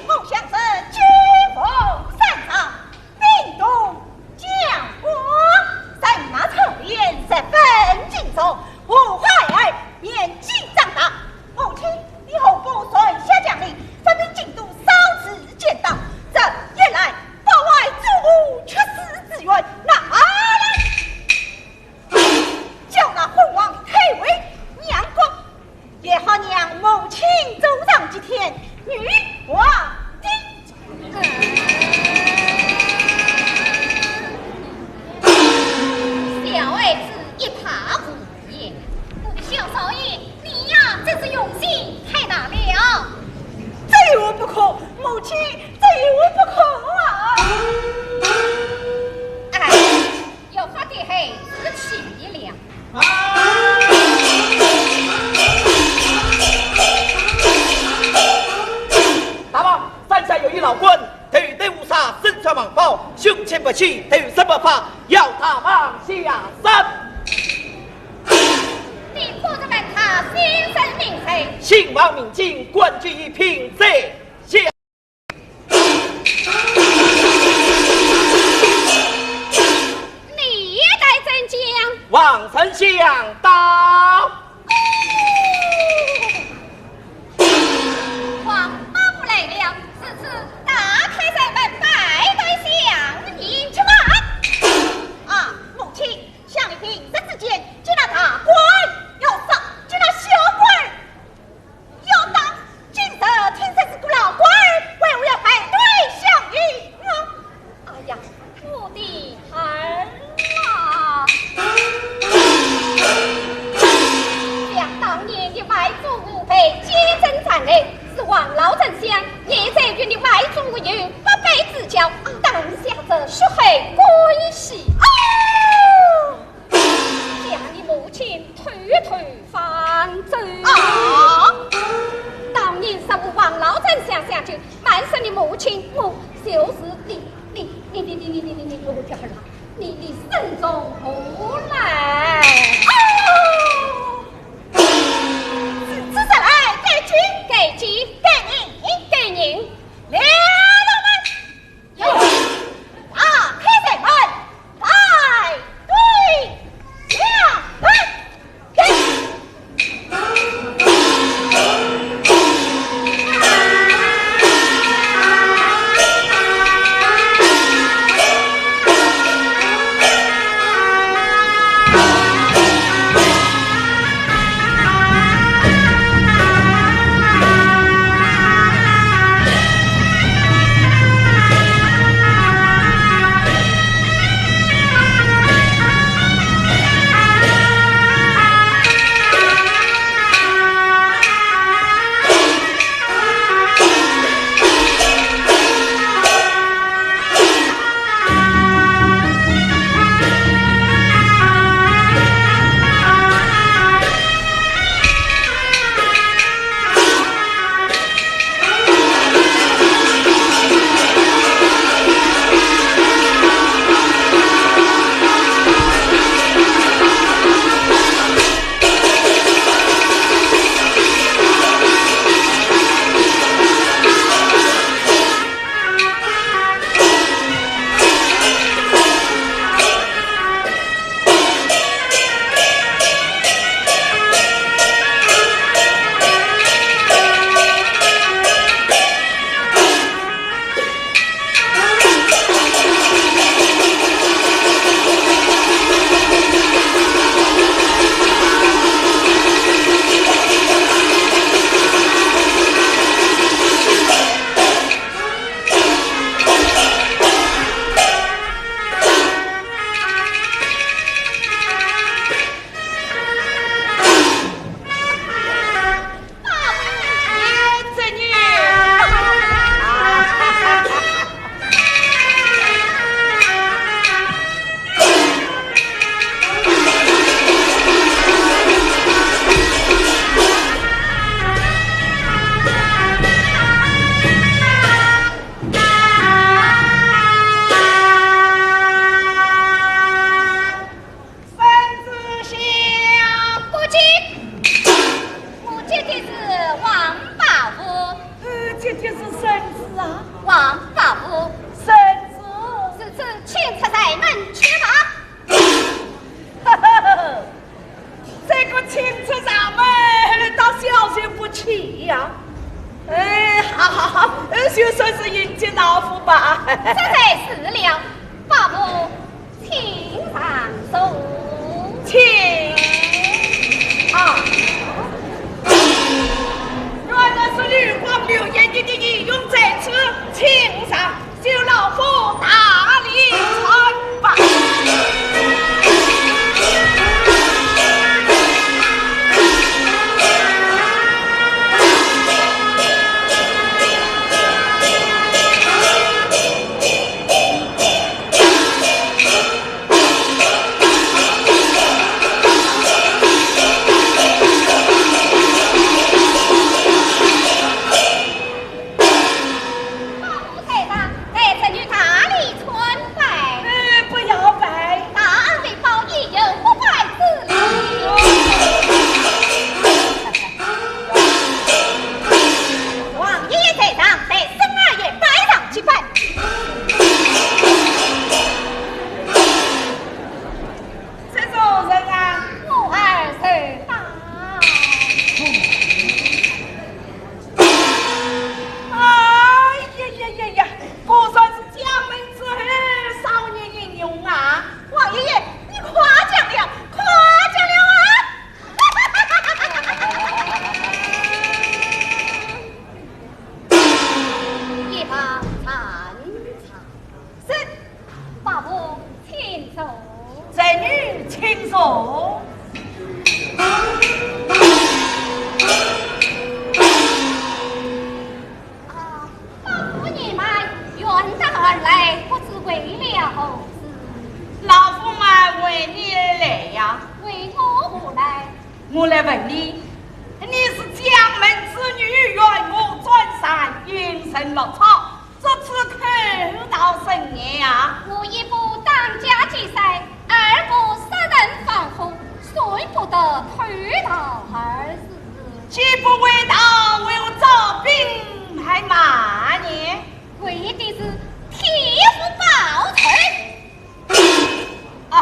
我向着九龙山上，兵动将广，人马操练十分精熟，我孩儿年纪长大，母亲，你何不传下将令，发兵进都，扫除奸党？这一来，保外阻吴，绝世之援，拿来！ 叫那昏王退位，让光，也好让母亲多上几天女皇的。小儿子一塌糊涂。我的小少爷，你呀，真是用心太大了。这有何不可，母亲，这有何不可啊？哎， 要发的孩子气了。大王，山下有一老官，头戴乌纱，身穿黄袍，胸前白旗，头戴白发，要大王下山。你可曾问他姓甚名谁？姓王名金，官居一品，在下 你待怎讲？望丞相到。皇阿母来了，如此打开山门，拜见相爷。且慢。啊，母亲，想你平日之间，见那大官要杀，见那小官 要打，今日听说是个老官儿，为何要反对相爷啊？哎呀，我的儿啊！想当年你外祖父被奸臣占领，是王老丞相，你在与你外祖父有八拜之交，当下这血海关系啊！ 将你母亲偷偷放走。啊！当年杀我王老丞相下去，瞒上你母亲，我就是你，你，你，你，你，你，你，你，我的儿啊，你，你身中何来？啊！此，此事来，该计，该计，该人，该人，来了吗？ 有，打开山门，拜对相爷。请出柴门去吧。呵呵呵，这个请出柴门，倒消受不起呀。哎，好好好，呃，就算是迎接老夫吧。这才是了，伯母，请上座。请。啊，原来是绿光流眼的义勇在此，请上。 就老夫大礼参拜。伯母在上，待侄女大礼参拜。哎，不要拜。大恩未报，亦有不拜之理。王爷在上，待孙儿也拜上几拜。这种人啊，我儿受打。 哎呀呀呀呀，果然是将门之后少年英雄啊！王爷爷，你夸奖了，夸奖了啊！一旁站着。 是，伯母请坐。侄女请坐。啊，伯母你们远道而来，不知为了何事？老夫们为你而来呀。为我何来？我来问你，你是将门之女，与我占山，应承落草， 这次口道甚严啊！我一不当家劫舍，二不杀人放火，算不得偷盗二字。既不为盗，为何招兵还骂呢？为的是替父报仇。 啊，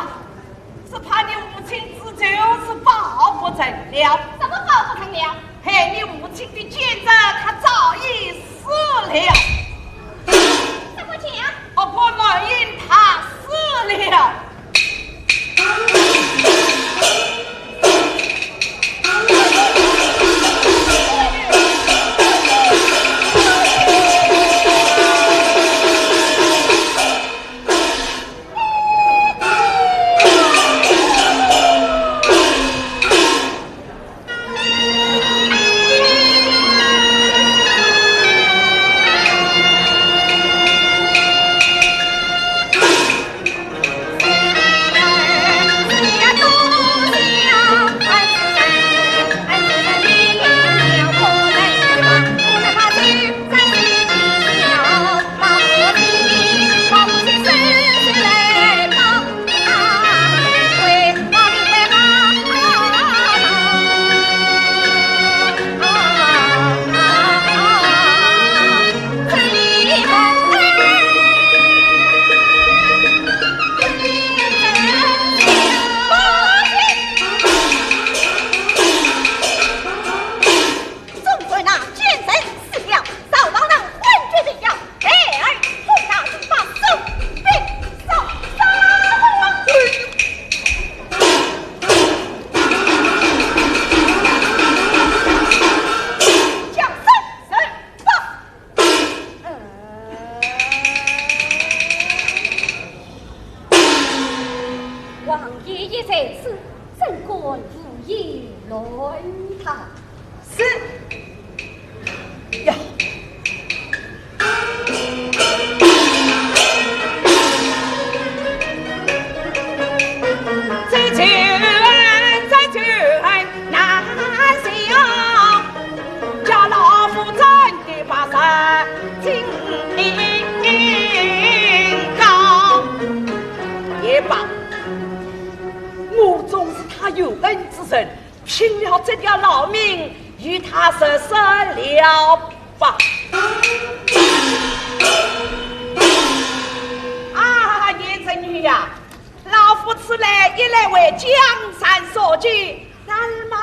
只怕你无情之仇是报不成了。什么报不成了？嘿，你无情的奸贼，他早已死了。什么讲？哦，不，满人他死了。纵然那奸贼死了，赵老郎官居荣耀，孩儿同他把手并手杀了。将死人放。 王爷也在此，怎敢无言乱谈？是。呀。这仇恨，这仇恨难消，叫老夫真的把杀 清高。也罢，我纵是他有恩之人，拼了这条老命与他说说了吧。啊，贤呀，老夫此来一来为江山所求，二来嘛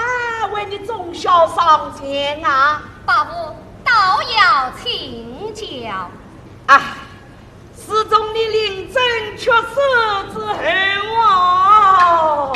为你忠孝上前啊。伯父倒要请教。啊，自从你临阵去世之后啊，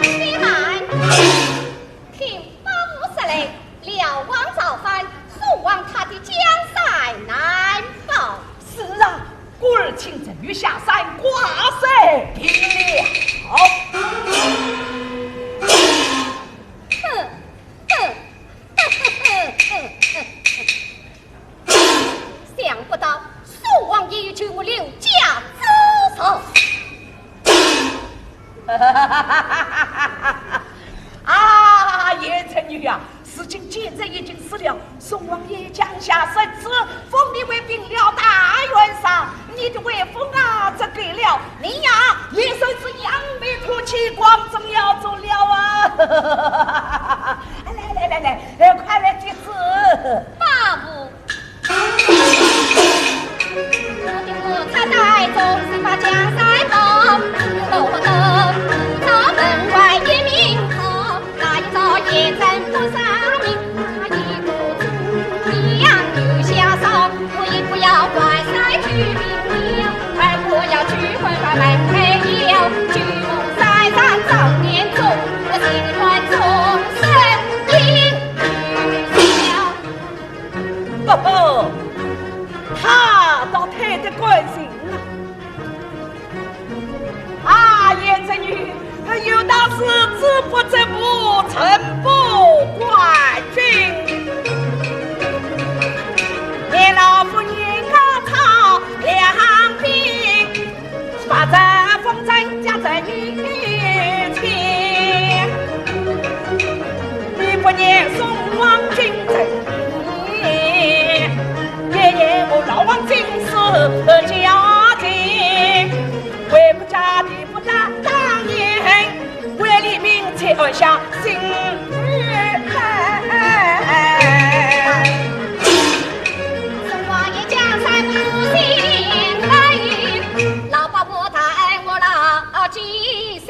且慢，听伯父说来，辽王造反，宋王他的江山难保。是啊，故而请臣女下山挂帅定了。哼，哼，哼，哼，哼，哼。 想不到宋王也有救我刘家之仇。啊，贤侄女呀，如今奸贼已经死了，宋王爷降下圣旨，封你为平辽大元帅，你的威风啊，这个了，你呀，也算是扬眉吐气，光宗耀祖了啊！来来来来，快来接旨。伯父。 呵呵，他倒太得关心啊。啊，贤侄女，有道是子不知母，臣不管君。年老夫人高草两鬓， 八十风尘家在眼前，你不念宋王君臣义，也念我老王今世家庭，为不家地不打当年，为黎民才安下心来。宋王爷江山不幸来，老伯父他恩我牢记心。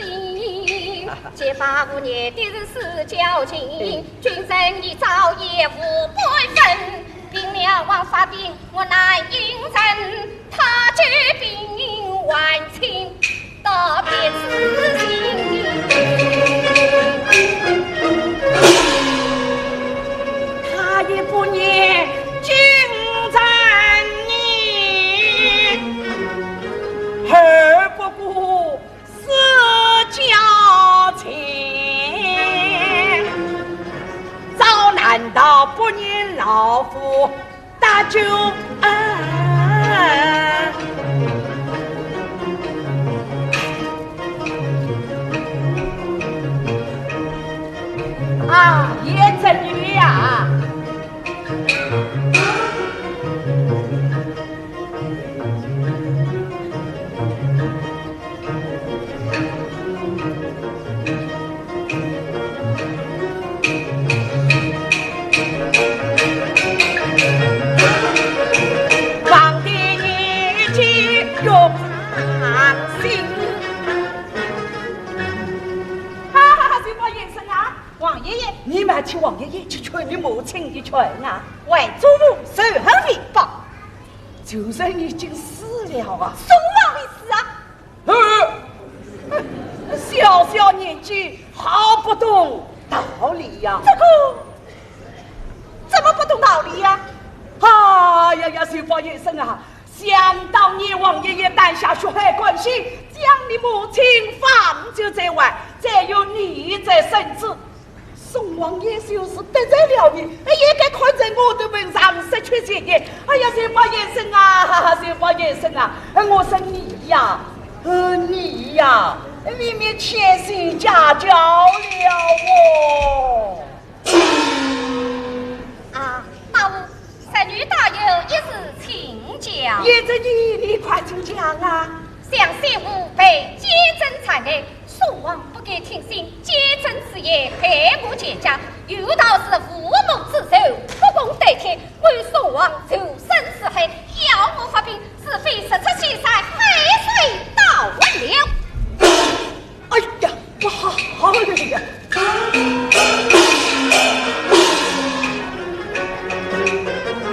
结发五年的是私交情，君臣一朝也无不分。平辽王发兵我难应承，他救兵还清道别之情。他也不念君臣义，而不顾 私交情，早难道不念老夫搭救恩？啊，贤侄女呀！ 哈哈哈，水宝先生啊，王爷爷，你们请王爷爷去劝你母亲一劝啊。还做父仇恨为报。就算你已经死了啊。宋王未死啊。呃，小小年纪好不懂道理呀。这个，怎么不懂道理呀？哎呀呀，水宝先生啊，想当年王爷爷担下血海关系，将你母亲放逐在外，再有你在身子， 宋王爷就是得罪了你，哎，也该看在我的份上，失去前嫌。哎呀，水宝先生啊，水宝先生啊，我说你呀，呃，你呀，未免牵线架脚了哦。啊，大人，侄女倒有一事请教。贤侄女，你快请讲啊。想先父被奸臣残害， 宋王不敢听信奸臣之言，害我全家，有道是父母之仇，不共戴天。我宋王仇深似海，要我发兵，除非日出西山，海水倒流。哎呀，不好了呀！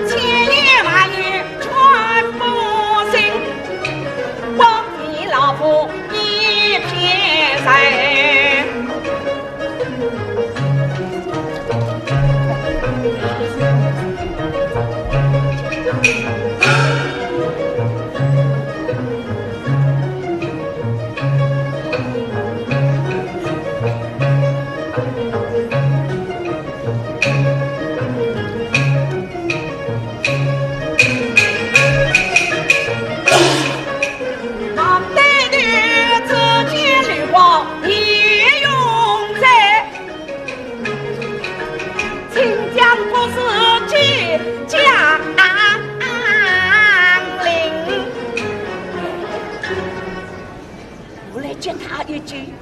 千言万语全不信，枉费老夫 一片愁。我来接他一句。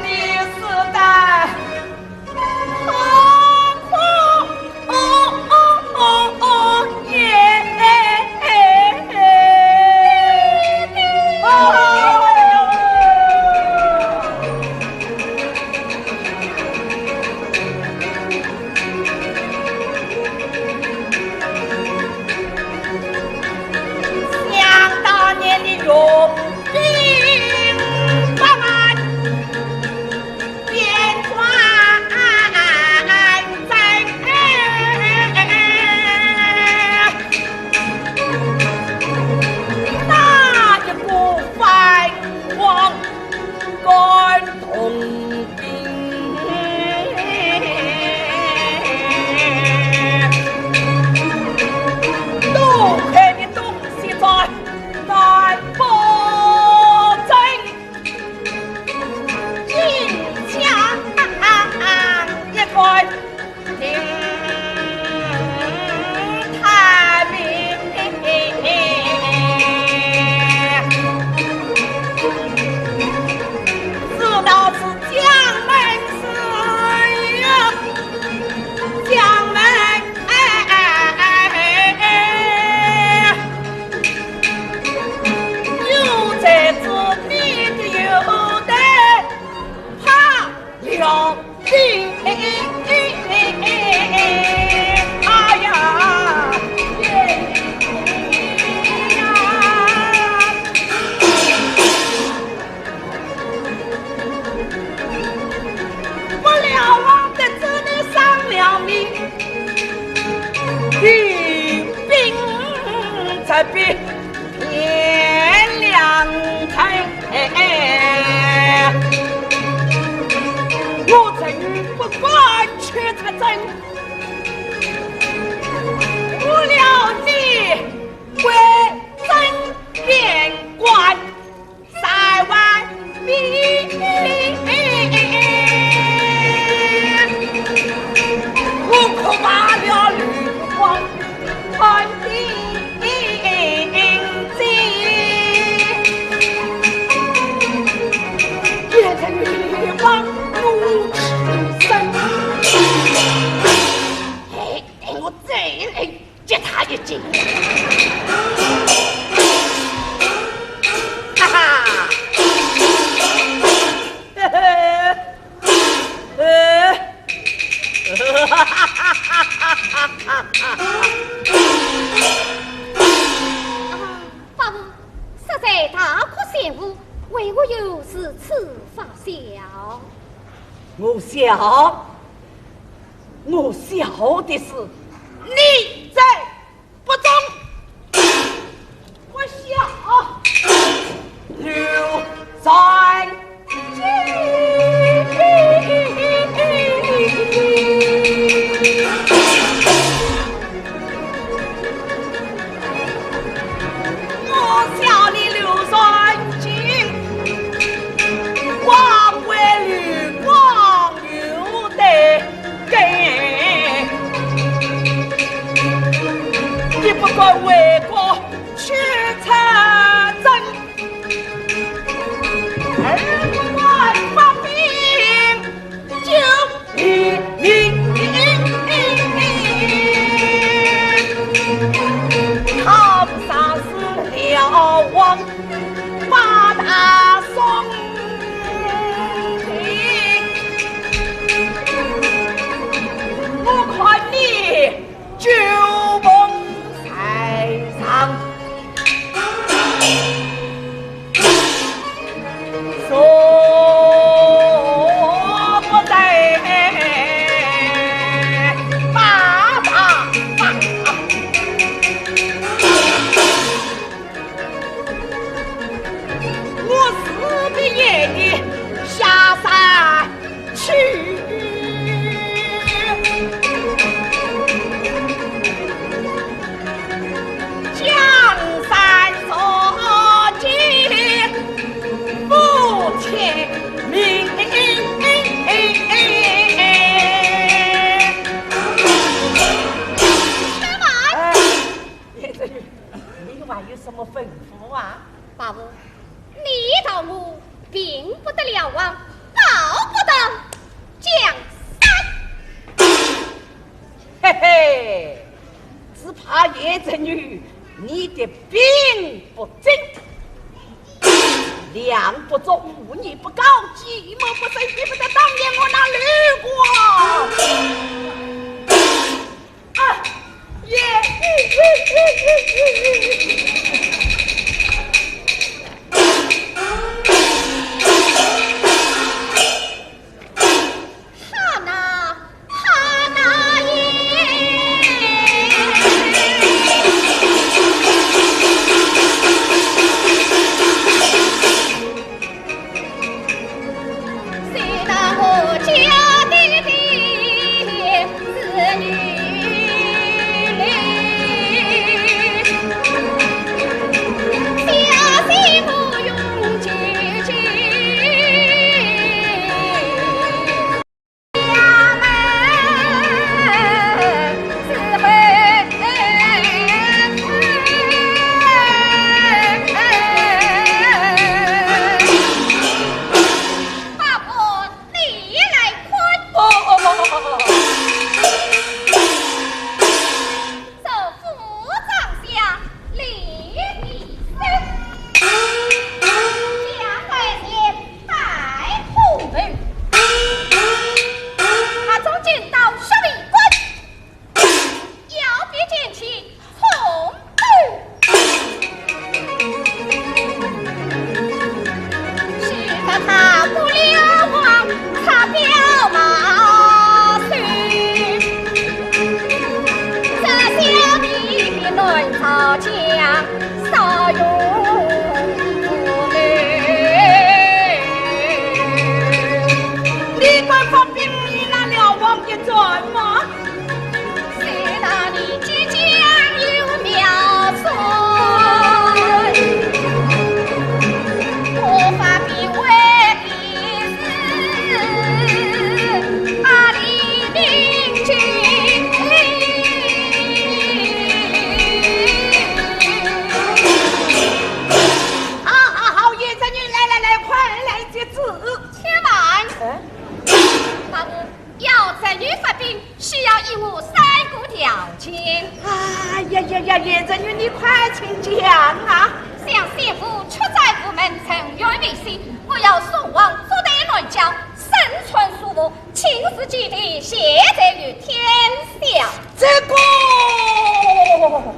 你死得好快，哦，哦，哦，哦，耶。如此发笑？我笑，我笑的是你在不忠。不孝。刘传经。我笑你刘传经，枉为吕光 有的给，你不敢为国去参政，而不敢发兵救民。他不杀死辽王八大宋。 我看你酒翁在上，坐不在马旁。 我是个爷的下山去。江山所及，不欠命。哎， 你还有什么吩咐啊？伯父，你道我兵不得辽王，告不得江山。嘿嘿，只怕严正元你的兵不精，粮不足，武艺不高，计谋不深，比不得当年我那吕光。 啊，也。哈呐，哈呐耶。 伯父，你来看。哦，哦，哦，哦，哦。 祝福长相，礼毕身。将来前拜父母。他从今到十里关，要比前去从头。 是得他不了王，他表毛须。这小弟的乱草将少用不能。你敢发兵，你那辽王一转吗？ 谁道你即将有苗帅，我发兵为的是阿里明君。好，好，好，严正元，来，来，来，快来接旨。且慢。哎？伯父， 要正元发兵，需要以下三个条件。哎呀呀呀，严正元，你快请讲啊！想先父出塞无门，沉冤未雪，我要送往左台南郊，身穿素服，亲自祭奠，谢罪于天下。这个，哎呀呀呀呀，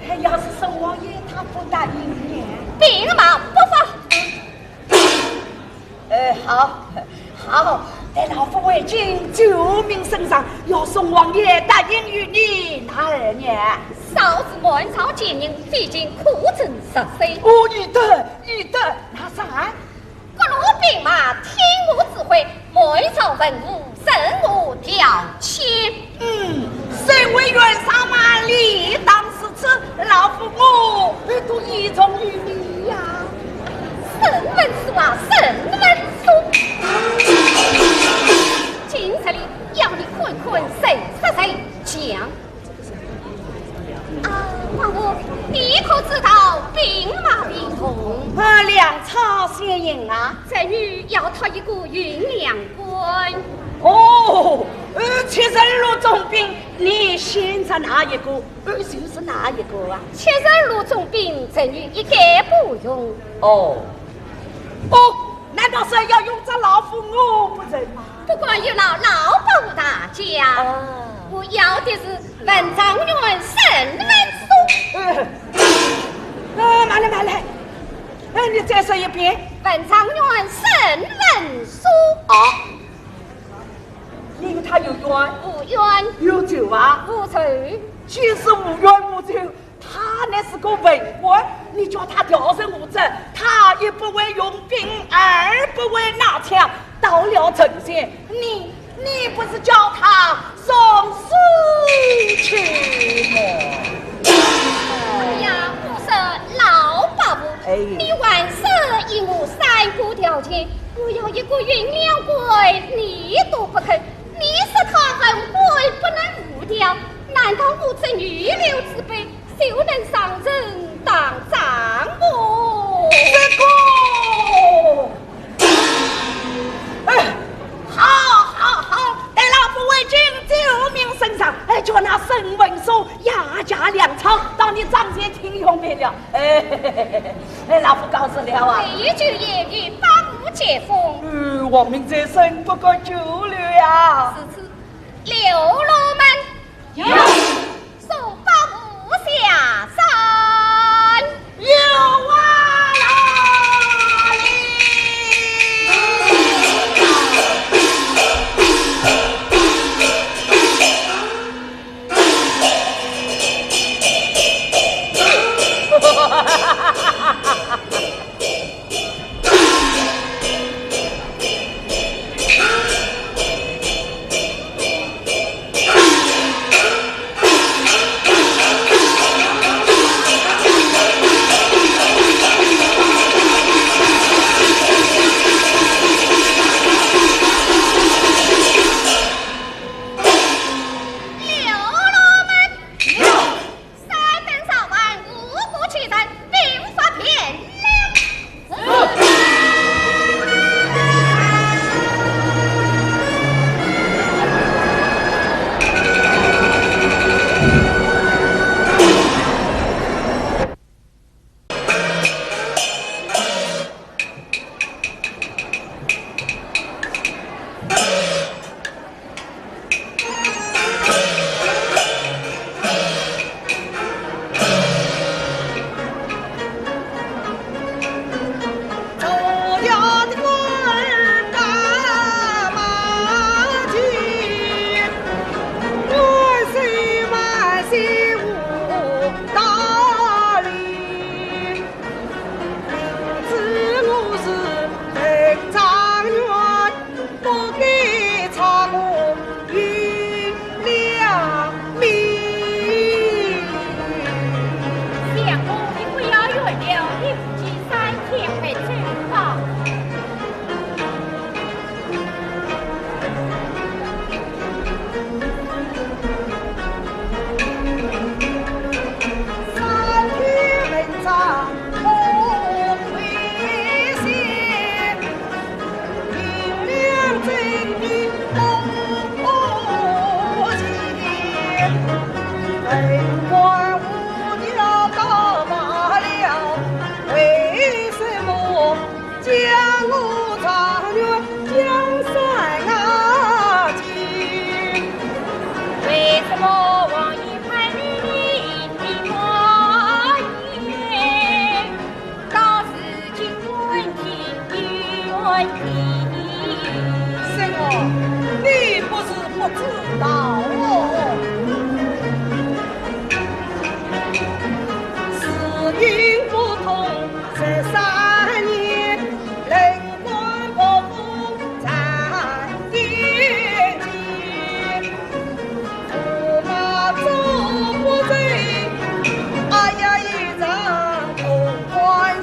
哎，要是宋王爷他不答应你。兵马不发。呃，好，好，待老夫回京奏明圣上，要宋王爷答应与你那二年。少时满朝奸人，非奸可憎十岁。哦，易得，易得，那三？各路兵马听我指挥，满朝文武任我调遣。嗯，身为袁绍嘛，理当如此，老夫我都倚重于你呀。沈文素啊，沈文素，今日里要你看看谁杀谁强。 啊，伯父，你可知道兵马未动？啊，粮草先行啊。侄女要讨一个运粮官。哦，呃，七十二路总兵，你先杀哪一个，呃，就是哪一个啊？七十二路总兵，侄女一概不用。哦，哦，难道是要用着老夫我不成吗？ 不管有劳老伯父大驾，啊。我要的是文状元沈文素。呃，呃，慢来，慢来。哎，你再说一遍。文状元沈文素。啊，你与他有冤？无冤。有仇啊？无仇。既是无冤无仇， 他乃是个文官，你叫他调任何职，他一不会用兵，二不会拿枪，到了阵前，你，你不是叫他送死去么？哎呀，我说老伯父，哎。你还是依我三个条件，我要一个运粮官，你都不肯，你说他文官不能无调，难道我这女流之辈 就能上阵打仗么？这个，哎，好，好，好，待老夫回京奏明圣上，哎，叫那沈文素押解粮草到你帐前听用便了。哎，哎，老夫告辞了啊。备酒言语，伯父接风。呃，王命在身，不敢久留呀。如此，刘罗门。有。 送伯父下山。有啊，老李。三年，冷官不服在天际，驸马走不成，哎呀，一场空欢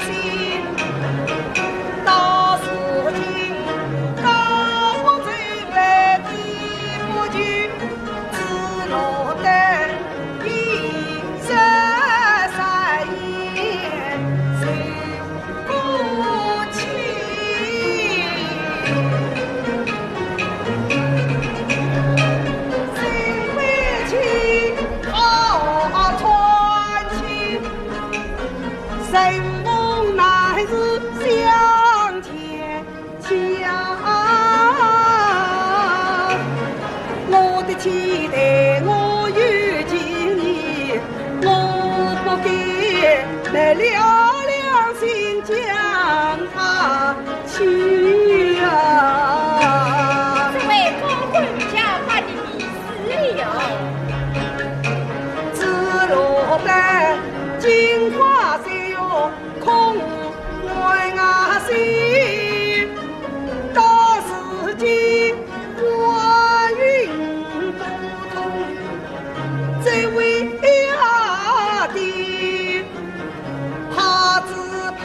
喜。到如今，高不成来低不就，只落得 一十三年，谁不弃？谁会去好传奇？承蒙男儿相见 家，我的期待我有几年，我不该昧了良心将她娶啊。这位高官家法的意思了。只落得金花水月 空欢喜，到如今官运不通，这位爹，怕只怕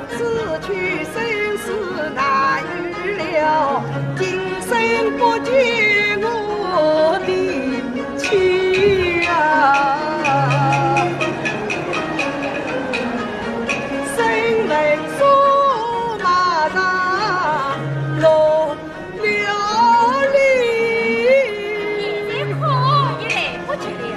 此去生死难预料，今生不见我的 去啊，身为驸马上落了泪。现在哭也来不及了。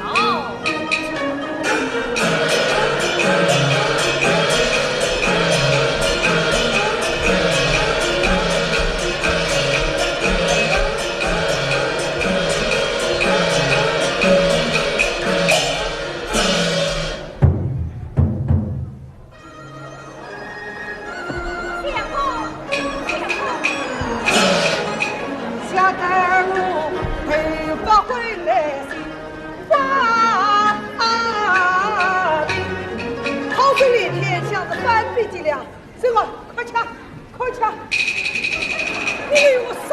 相公，相公。吓得我头发昏来心慌的，好声连天，像是翻飞机了。 沈儿，快吃，快吃！你没有杀，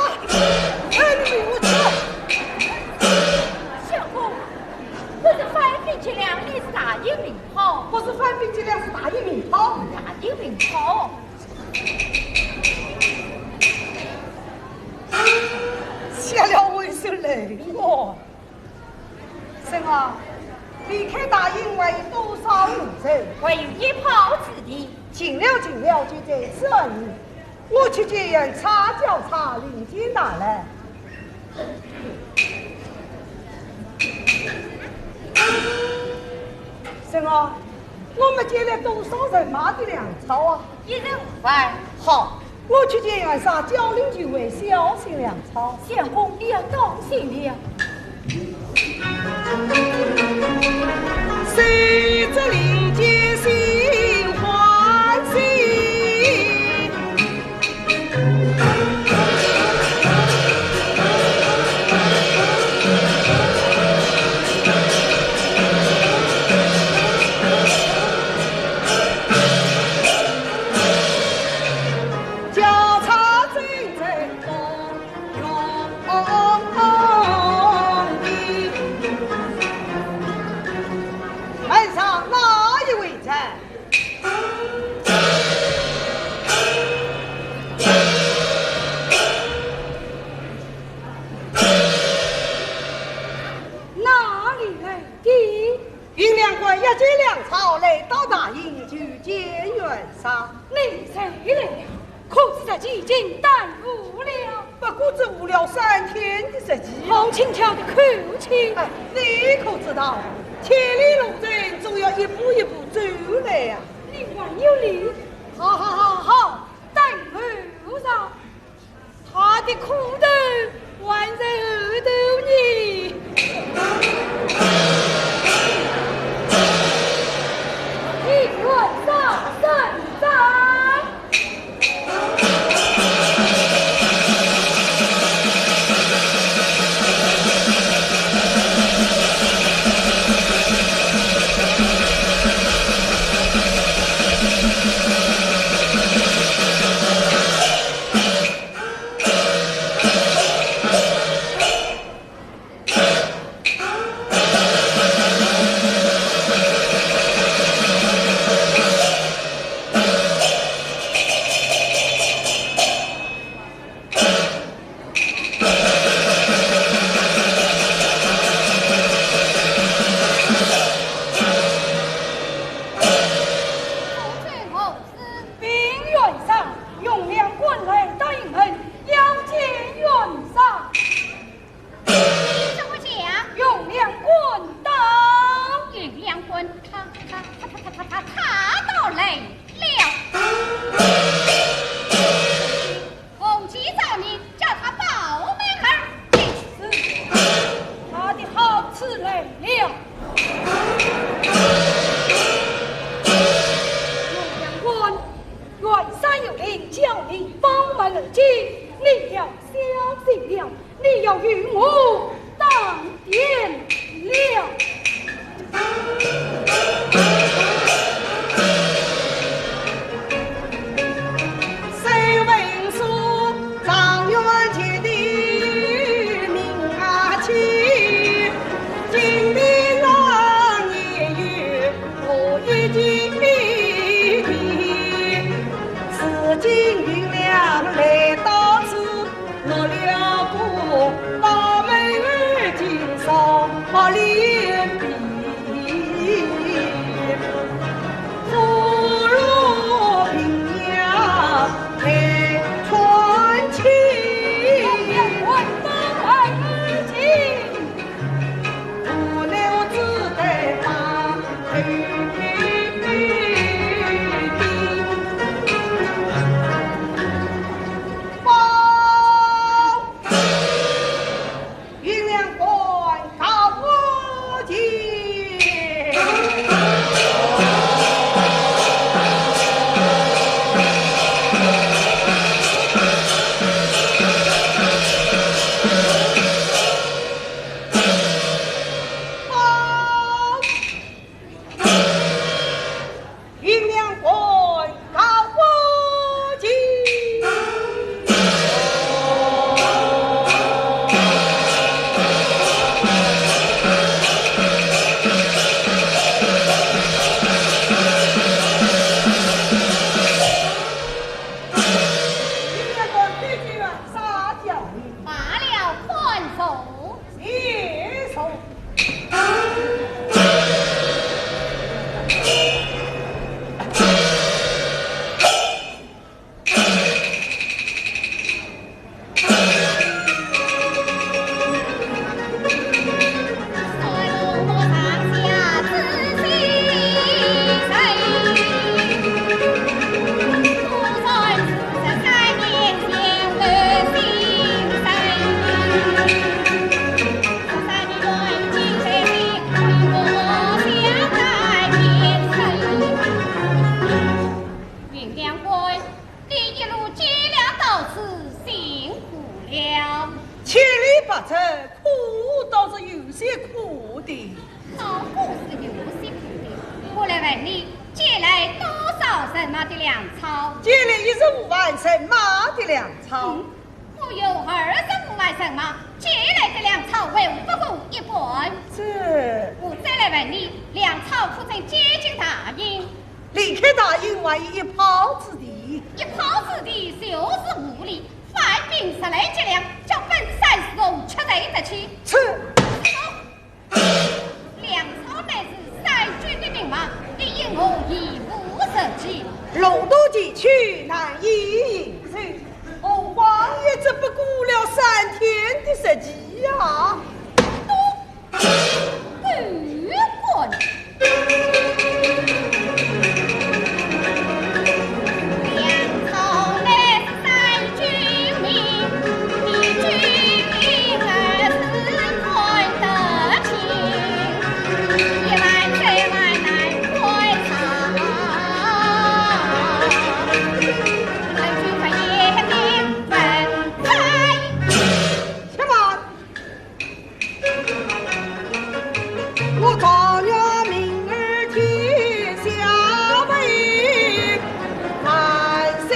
哎，你没有吃。相公，不是翻飞机了，你是大义名号。不是翻飞机了，是大义名号。大义名号。谢了我一身冷汗。 沈儿，离开大营还有多少路程？还有一炮之地。近了，近了，就在此而已。我去解元帅，叫他令箭拿来。沈儿，我们劫了多少人马的粮草啊？ 一人五万。好，我去见袁绍，叫令就位，小心粮草。相公，你要当心了。谁知令箭心欢喜。 门上哪一位在？哪里来的？ 运粮官押解粮草来到大营求见袁绍。你谁来了？可知这已经耽误了？不过耽误了三天的日期。好轻佻的口气！哎，你可知道，千里路程总要一步一步走来呀。你还有理？好好好好，等候上。 他的苦头还在后头呢。一元三三三。今你要小心了，你要与我当点了。罢了，宽坐。千里八折，苦倒是有些苦的。好苦是有些苦的。我来问你，借来多少人马的粮草？借来一十五万人马的粮草。嗯，我有二十五万人马，借来的粮草还不够一半。这……我再来问你，粮草可曾接近大营？ 离开大营还有一炮之地。一炮之地就是五里，番兵十来接粮，叫本山士卒吃罪得起。是。粮草乃是三军的命脉，你因何一无所知？路途崎岖，难以行走，何况也只不过了三天的时期呀。都 狗官！且慢！ 我状元名儿天下闻，万岁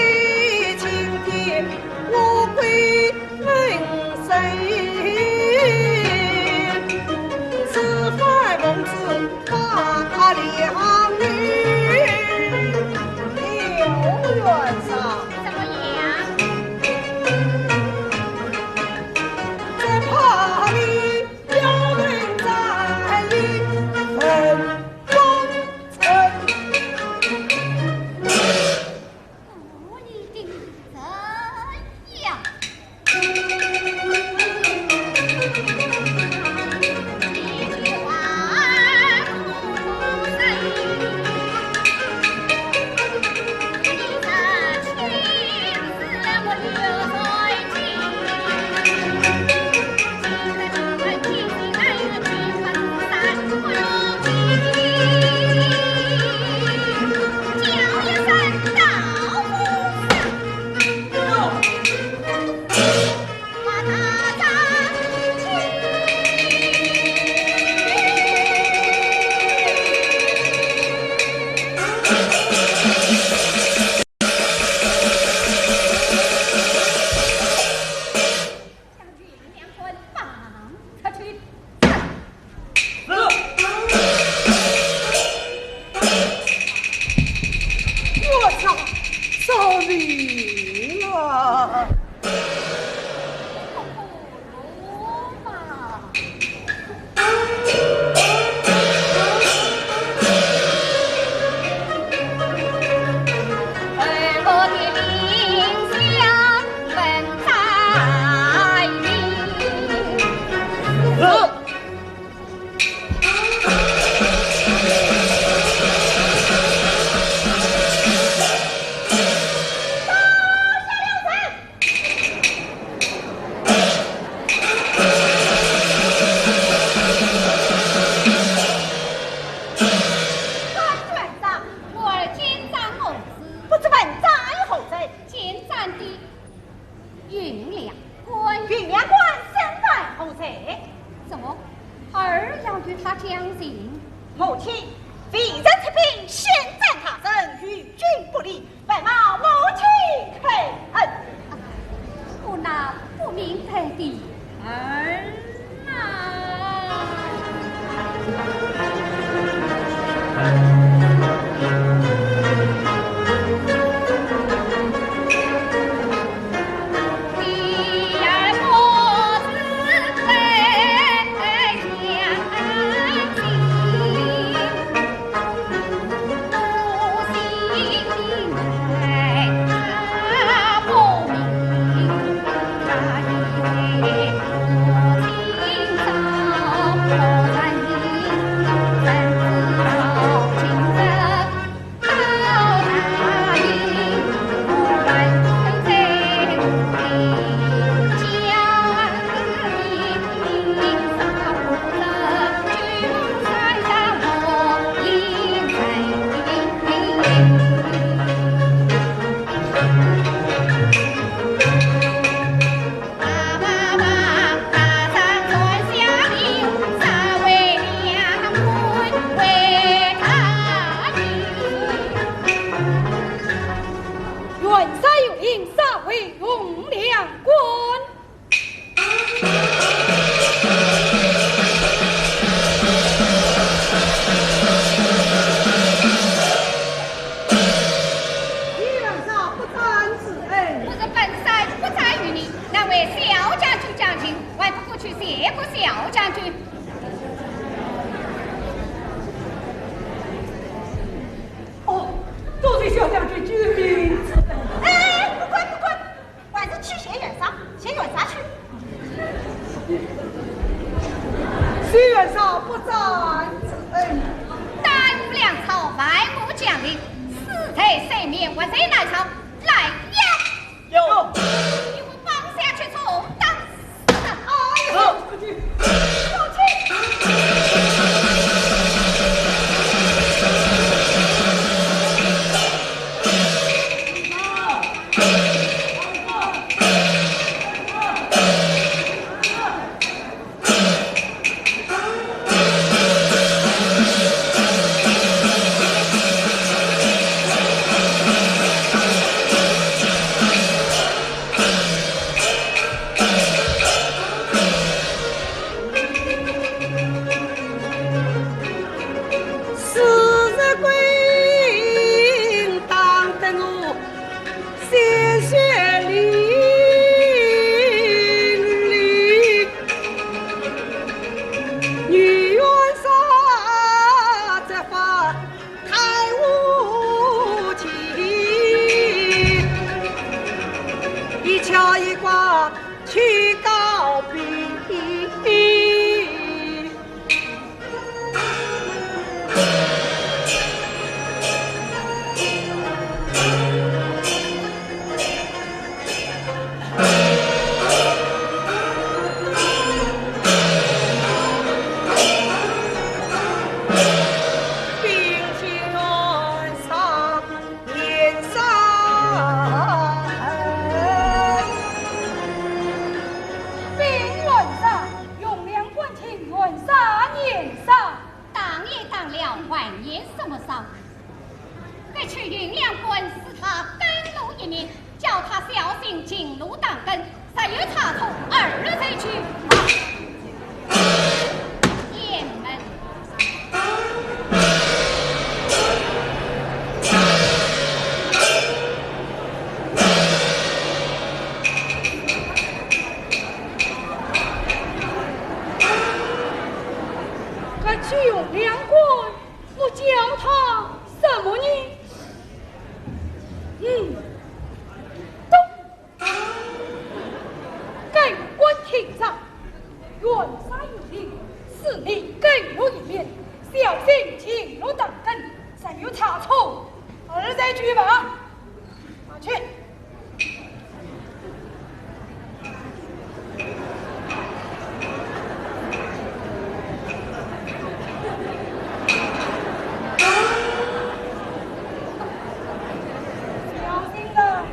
青天我贵人生，此番奉旨 大梁女刘元帅。怎么样？只怕你要问斩于粉风城。 我一定怎样？我操，饶命啊！我儿见斩何罪？不知问斩何罪？见斩的运粮官。运粮官身犯何罪？怎么，儿要与他讲情？母亲，未曾出兵，先斩他人，于军不利， 还望母亲开恩。我那不明白的儿啊！袁绍有令，杀回运粮官。袁绍不斩之恩。不是本帅不斩于你，难为小将军讲情，还不过去谢过小将军。 哦，多谢小将军救命之恩。哎，不敢，不敢，还是去谢袁绍，谢袁绍去。谢袁绍不斩之恩。耽误粮草，犯我将令，死罪赦免，活罪难饶。来呀！ 有。与我绑下去，重打四十。哎呀，母亲，母亲。四十棍打得我 鲜血淋漓，女袁绍这番太无情，一刀一刮去告禀。 禀袁绍，运粮官请袁绍验伤。打也打了，还验什么伤？革去运粮官，赐他甘露一面，叫他小心近路打更， 若有差错，二人罪去。雁门。再去吧。啊，去。小心啊！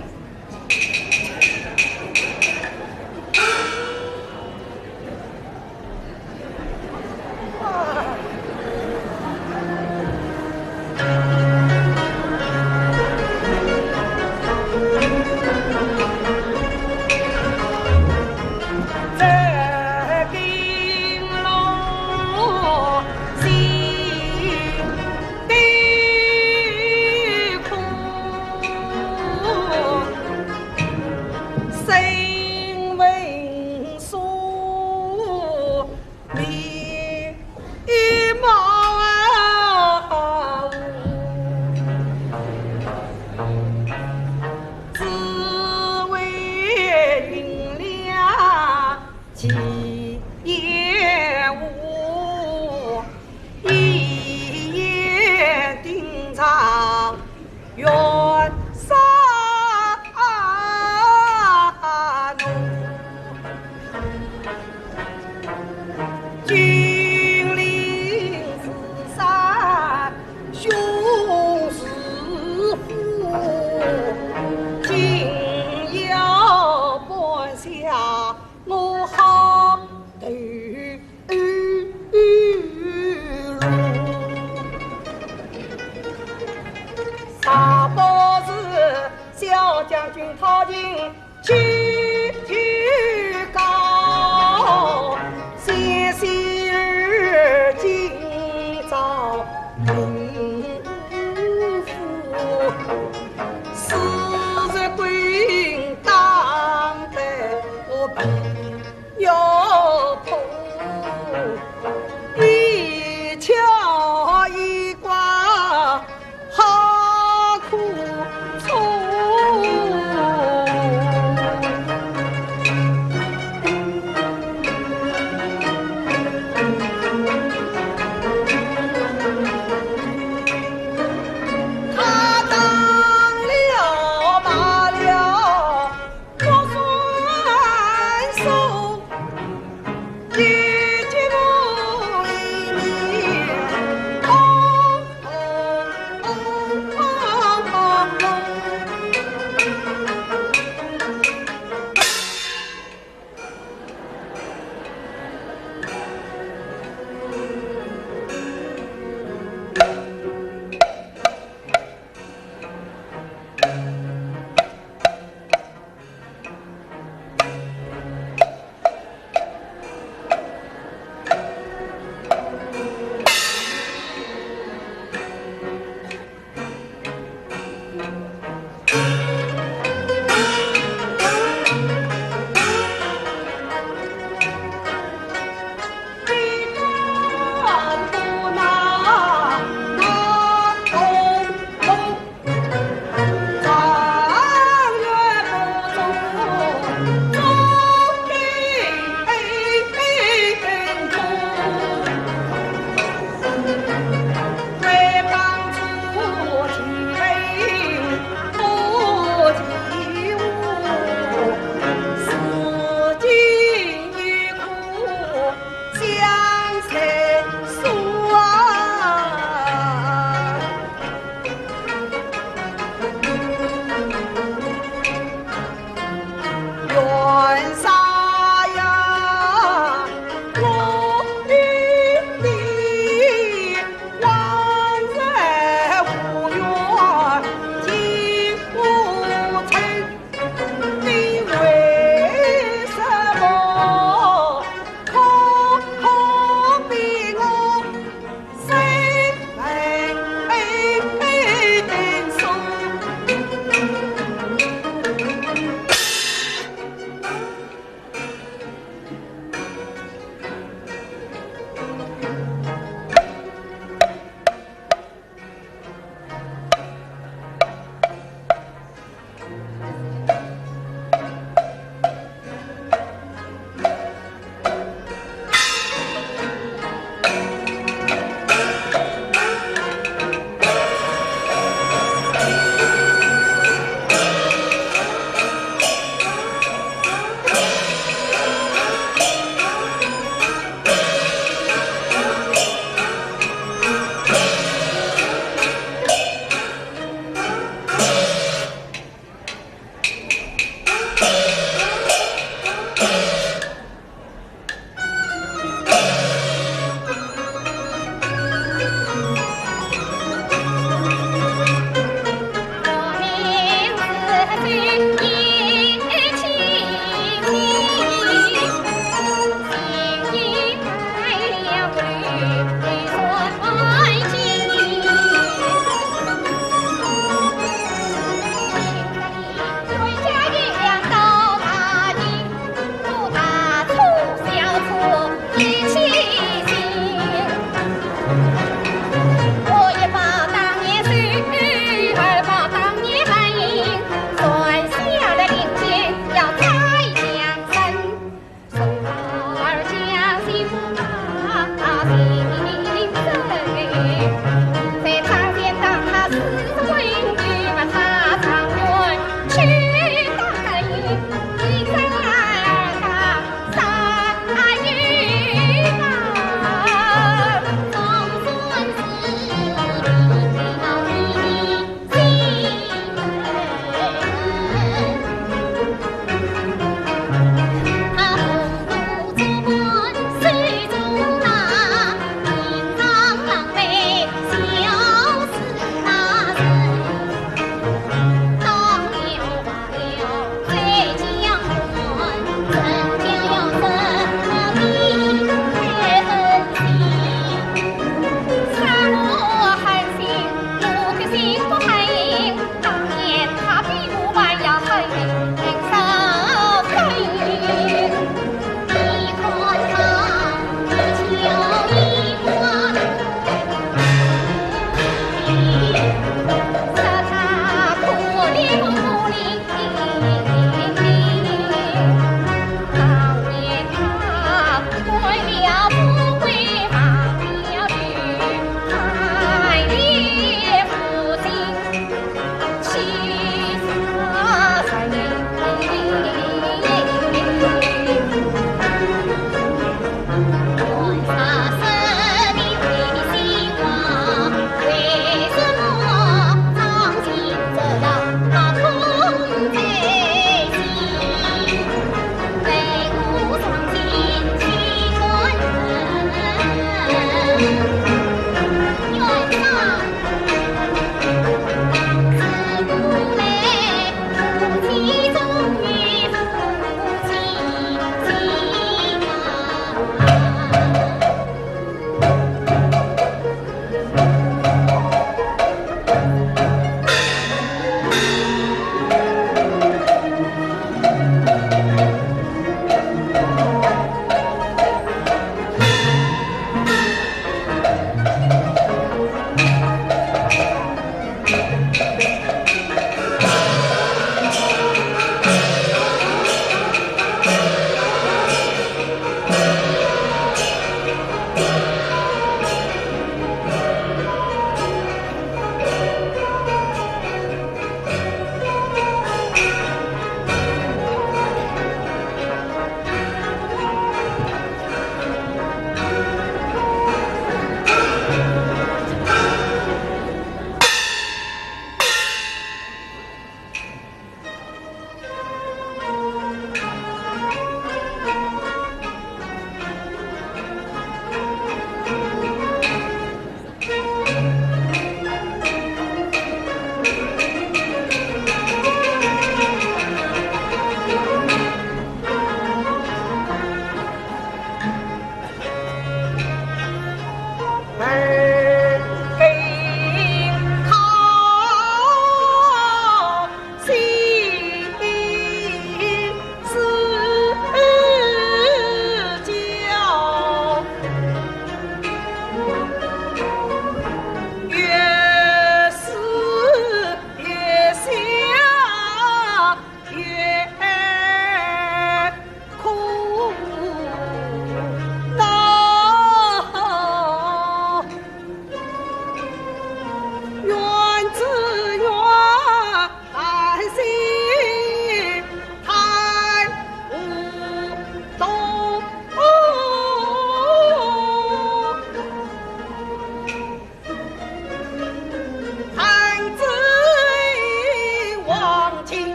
情。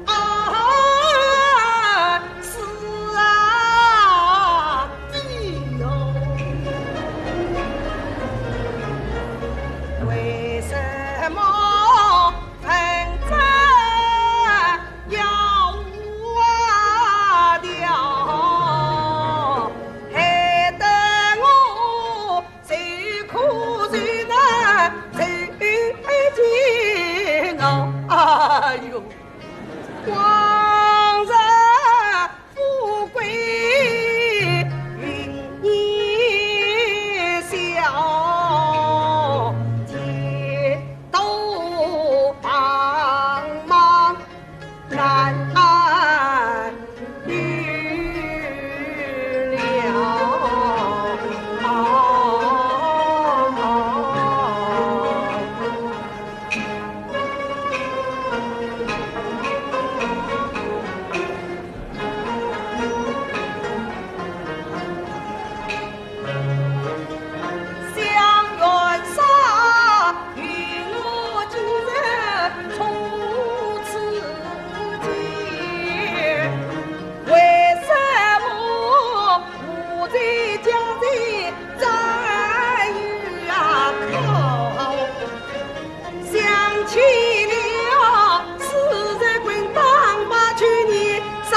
啊，是啊，的哟。为什么分这妖调，害得我 谁苦谁难谁煎熬。哎呦，往日富贵云烟消，前途茫茫。 难安于了。想冤杀与我今日初次见，为什么无罪将军斩于啊口？ 想起了四十棍打把去年杀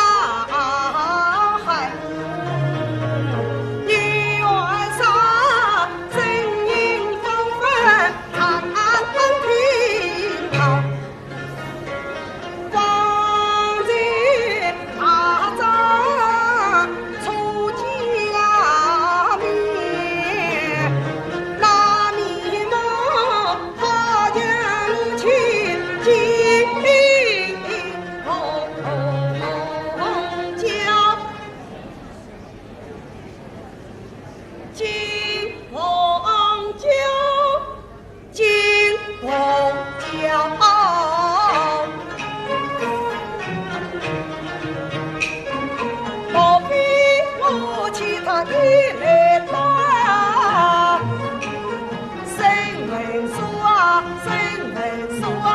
害，你冤杀怎忍放分长安厅堂？ 方才大帐初见面，那面貌好像你亲近红红娇。 金凤娇，金凤娇，莫非我妻她已来到？ 沈文素啊，沈文素啊，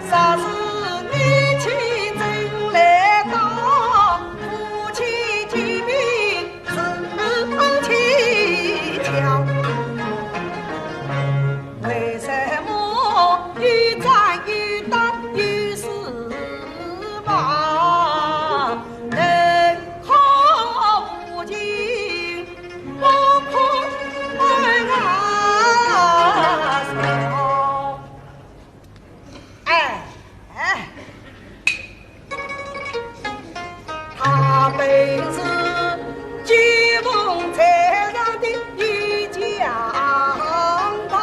啥事你亲自来到？夫妻见面是蹊跷，为什么又站又打又是骂？人好无情， 不可啊！哎，哎，他本是九凤台上的一将头，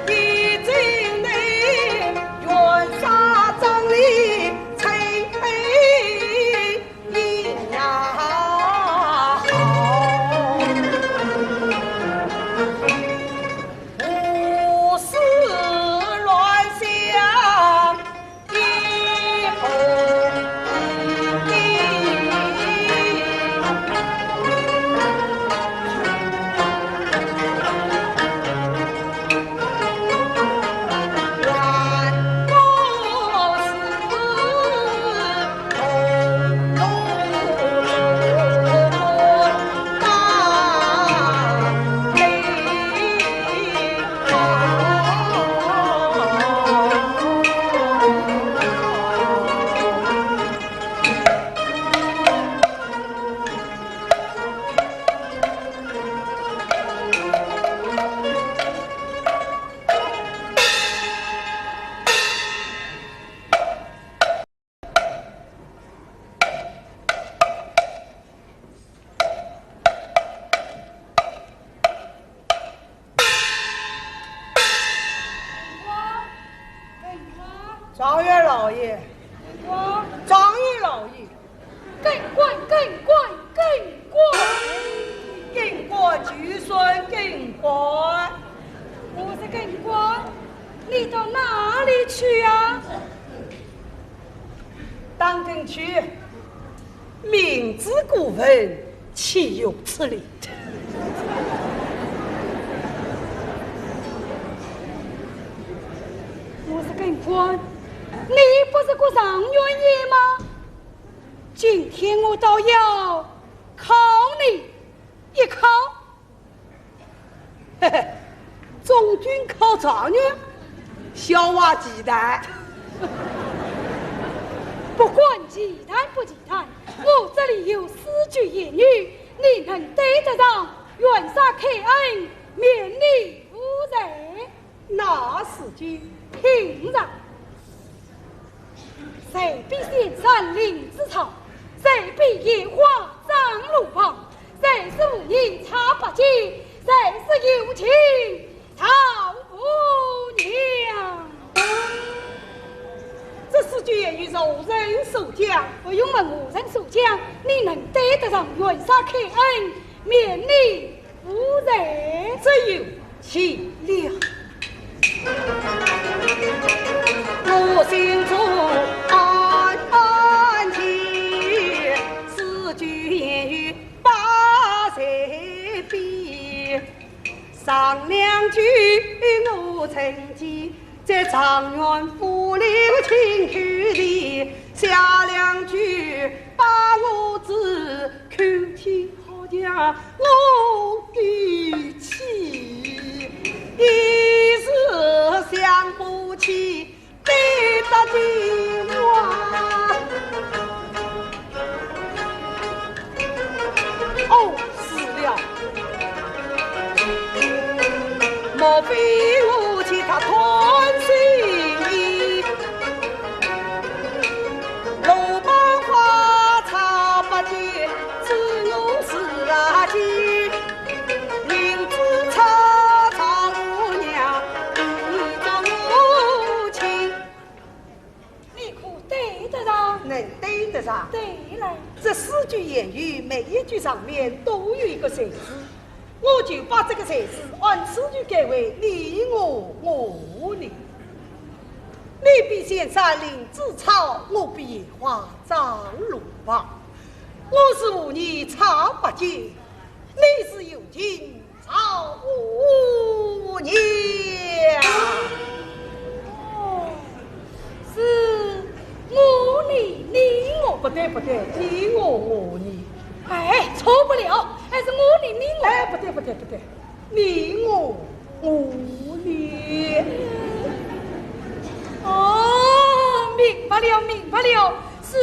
一进内，冤杀张李崔妃 呀，好，胡思乱想一通。状元老爷，状元老爷。 更官，更官，更官！更官就算更官。我说更官，你到哪里去啊？当真去，明知故问，岂有此理！官，你不是个状元爷吗？今天我倒要考你一考。嘿嘿，中军考状元，笑话奇谈。不管奇谈不奇谈，我这里有四句言语，你能对得上，愿煞开恩，免你无罪。 那四句？听着。谁比仙山灵芝草，谁比野花长路旁，谁是无义插八戒，谁是有情赵五娘。这四句言语是何人所讲？不用问何人所讲，你能对得上，愿煞开恩，免你 无罪。只有其了。我心中暗暗记，四句言语把谁比？上两句我承记，在状元府里个亲眷里，下两句把我知，口气 好像我的气，一时想不起对答的话。哦，是了。莫非我替他断心意？ 罗网花插八戒，知我是啊姐，灵芝草赵五娘，你做我亲。你可对得上？能对得上。对来。这四句言语，每一句上面都有一个谁字。 我就把这个谁字按次序改为你我我你。你比仙山灵芝草，我比野花长路旁。我是无义插八戒，你是有情赵五娘。哦， 是我你你我。不对，不对，你我我你。哎，错不了，还是我你你我。哎，不对，不对，不对，你我我你。哦，明白了，明白了，是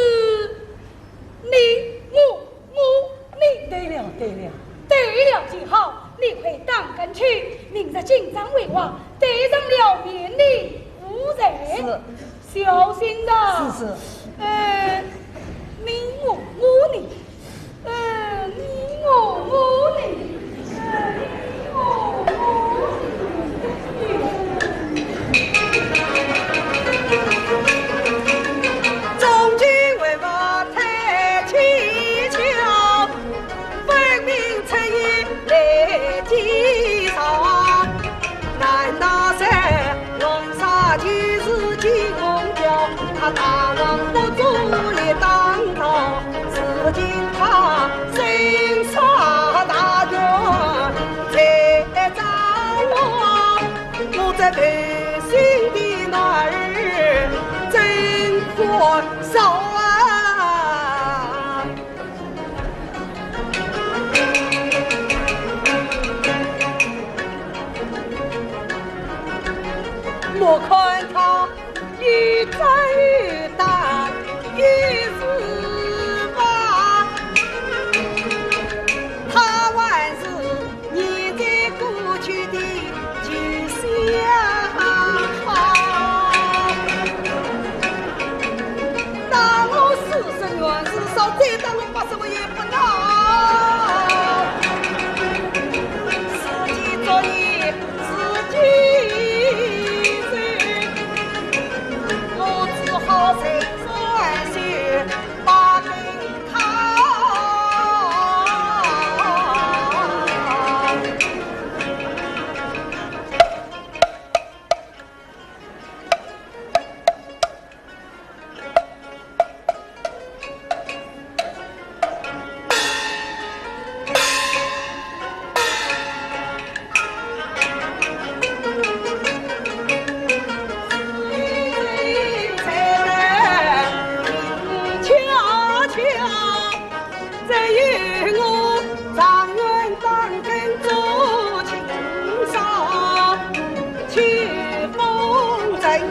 你我 我，你。对了，对了。对了就好，你快打更去，明日进帐回话，对上了免你无罪。是。小心着。是，是。呃，你我我你，呃，你我我你，呃，你我我你。 中军为我太乞巧，分明出言来计上。难道是龙杀就是济公教？他大王不做理当朝，如今他生杀大权在掌握。 我这偷心的男儿真可笑啊！莫看他 一再打一次吧，他还是念在过去的旧相好。打我四十元是少，再打我八十我也不恼。自己作孽 自己受，我只好林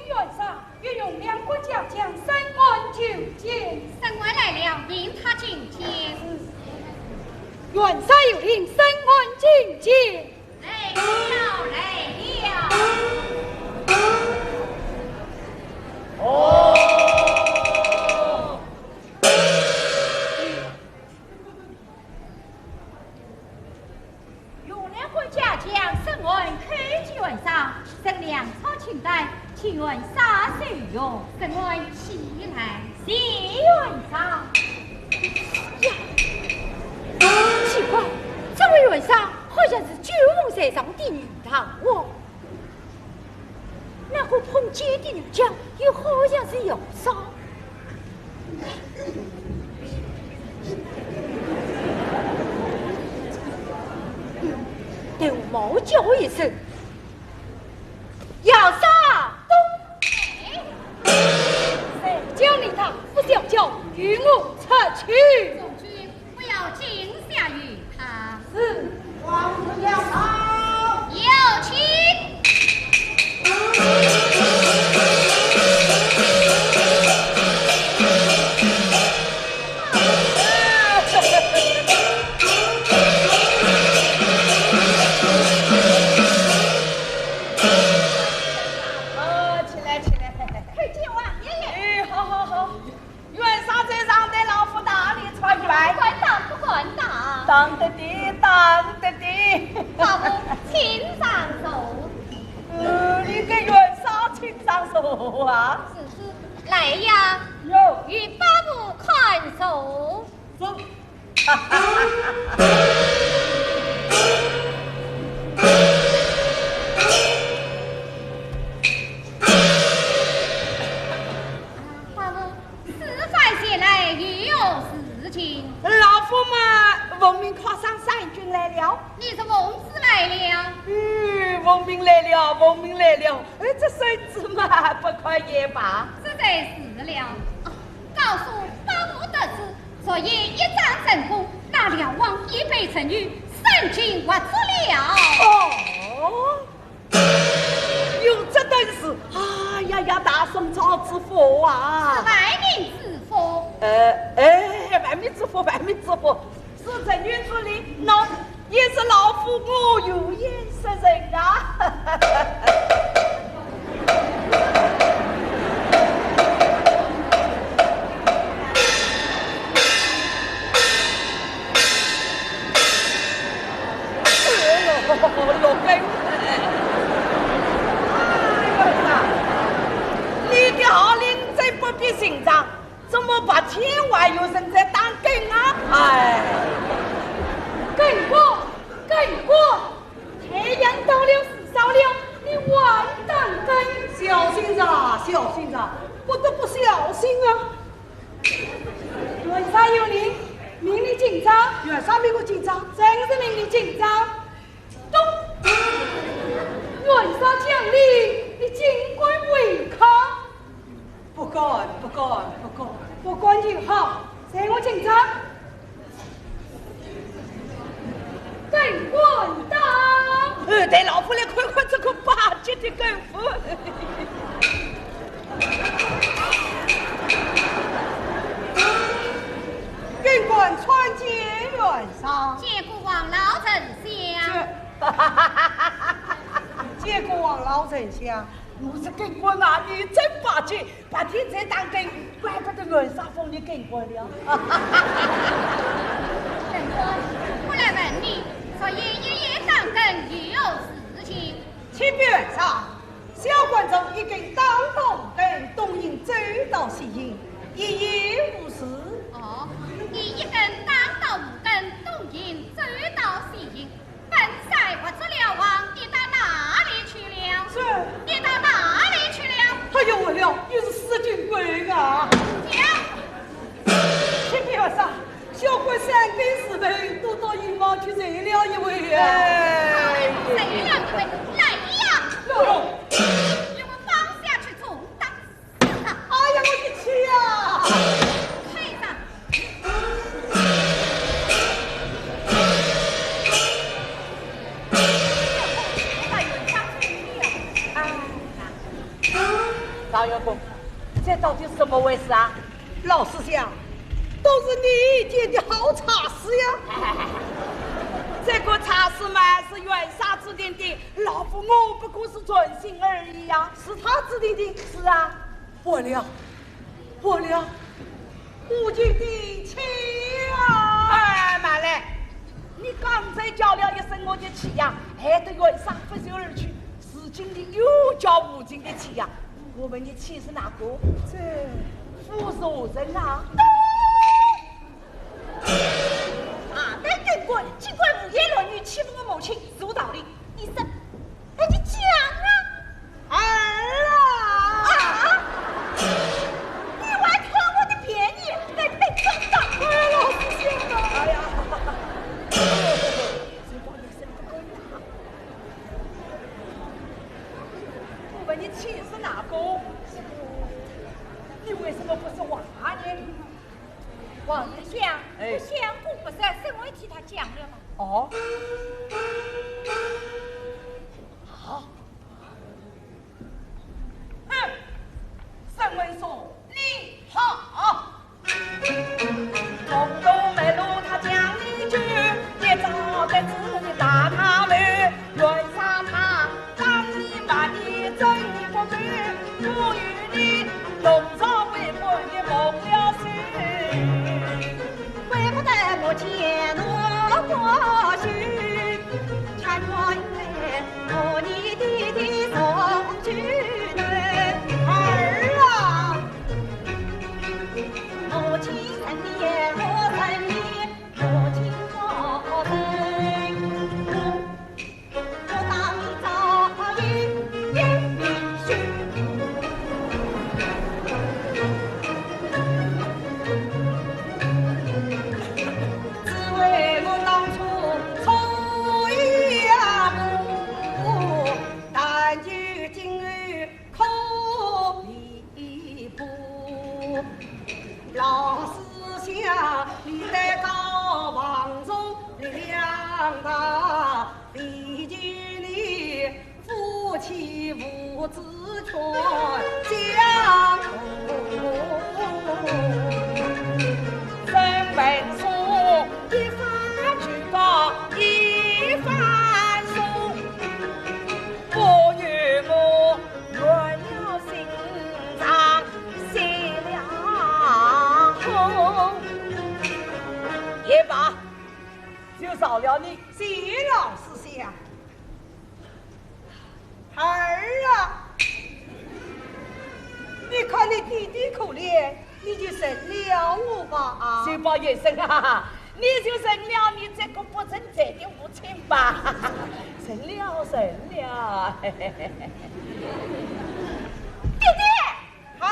元帅，御用两国家将，沈安求见。沈安来了，命他进见。元帅有令，沈安进见。来了，来了。哦。御用两国家将，沈安叩见元帅。沈粮草请来，请元帅受用。沈安起来。谢元帅。呀，奇怪，这位元帅好像是九龙山上的女大王。 那个碰见的女将又好像是姚臊。等我猫叫一声，姚臊，咚！谁叫你大呼小叫，与我出去？ 不要惊吓于他。是。王子要跑。有请。哦，起来，起来。叩见王爷。哎，好，好，好。 元帅在上，待老夫打理出去来。不敢打，不敢打。打得的，打得的。老夫请上座。呃，你给元帅请上座啊？是，是，来呀。有。与伯父看座。是。伯父， 此番前来有何事情？老夫嘛，奉命跨上三军来了。你是奉旨来了？嗯，奉命来了，奉命来了。哎，这身子嘛，不快也罢。实在是了。哦，告诉伯父得知，昨夜一仗成功，那辽王已被陈馀、沈钧活捉了。哦。 有这等事，哎呀呀，大宋朝之福啊！是万民之福。呃，哎，万民之福，万民之福。是陈馀之礼，那也是老夫我有眼识人啊。 哎呦，老根！哎呦呀，你的号令真不必紧张，怎么白天还有人在打更啊？哎，更官，更官，太阳到了日照了，你还打更？小心着，小心着，不得不小心啊！ 元帅有令，命你进帐。元帅命我进帐？正是命你进帐。咚！元帅将令，你竟敢违抗？不敢，不敢，不敢。不敢就好，随我进帐。 更官到。呃，待老夫来看看这个巴结的更官。更官参见元帅。见过王老丞相。这，见过王老丞相。我说更官啊，你真巴结。 白天在打更，怪不得元帅封你更官了。更官，我来问你，昨夜一夜打更有何事情？启禀元帅，小官昨夜一更打五更，东营走道西行，一言无事。哦，你一更打倒五更，东行走到西行，本帅活捉了王，你到哪里去了？是。你到哪里去了？哎呦，完了，又是四军官啊！讲。启禀元帅，小官三更时分，都到营房去睡了一回啊。哎，睡了一回，来呀！哎呦。与我绑下去重打。 哎呀，我的气呀！退下！哎呀，状元公，这到底是怎么回事啊？老实讲，都是你点的好差事呀。这个差事嘛，是袁绍指定的，老夫我不过是存心而已呀。是他指定的？是啊。 完了，完了，我的气啊！哎，慢来，你刚才叫了一声我的气呀，害得袁绍拂袖而去，如今你又叫无情的气呀。我问你，气是哪个？这，夫是何人啊？大胆军官，竟敢胡言乱语，欺负我母亲，是无道理。你说，哎，你讲啊！ 儿啊！啊？你还挑我的便宜，来被撞倒！哎呀，老实讲啊！哎呀，这把你生不够呀！我问你，气是哪个？你为什么不说话呢？王丞相，哎。我相公不在，沈文替他讲了吧？哦。好。 哼，沈文说你好。东东门路他讲一句，也找得自己打他们，乱杀他，当你骂你真你不对，不与你弄着为官的蒙了罪。怪不得母亲我过去，全因为 我你弟弟送去的。儿啊，母亲生你，我生你，母亲我生，我当你早已也必须。 只为我当初错呀，我但求今后可弥补。老实讲，你得高望重，力量大，为求你 夫妻父子全相同。沈文素一番劝告一番说，不由我乱了心肠，泄了火。也罢，就饶了你。谢老丞相。 儿啊，你看你弟弟可怜，你就认了我吧啊！薛宝元生啊，你就认了你这个不称职的父亲吧。认了，认了。弟弟！ 儿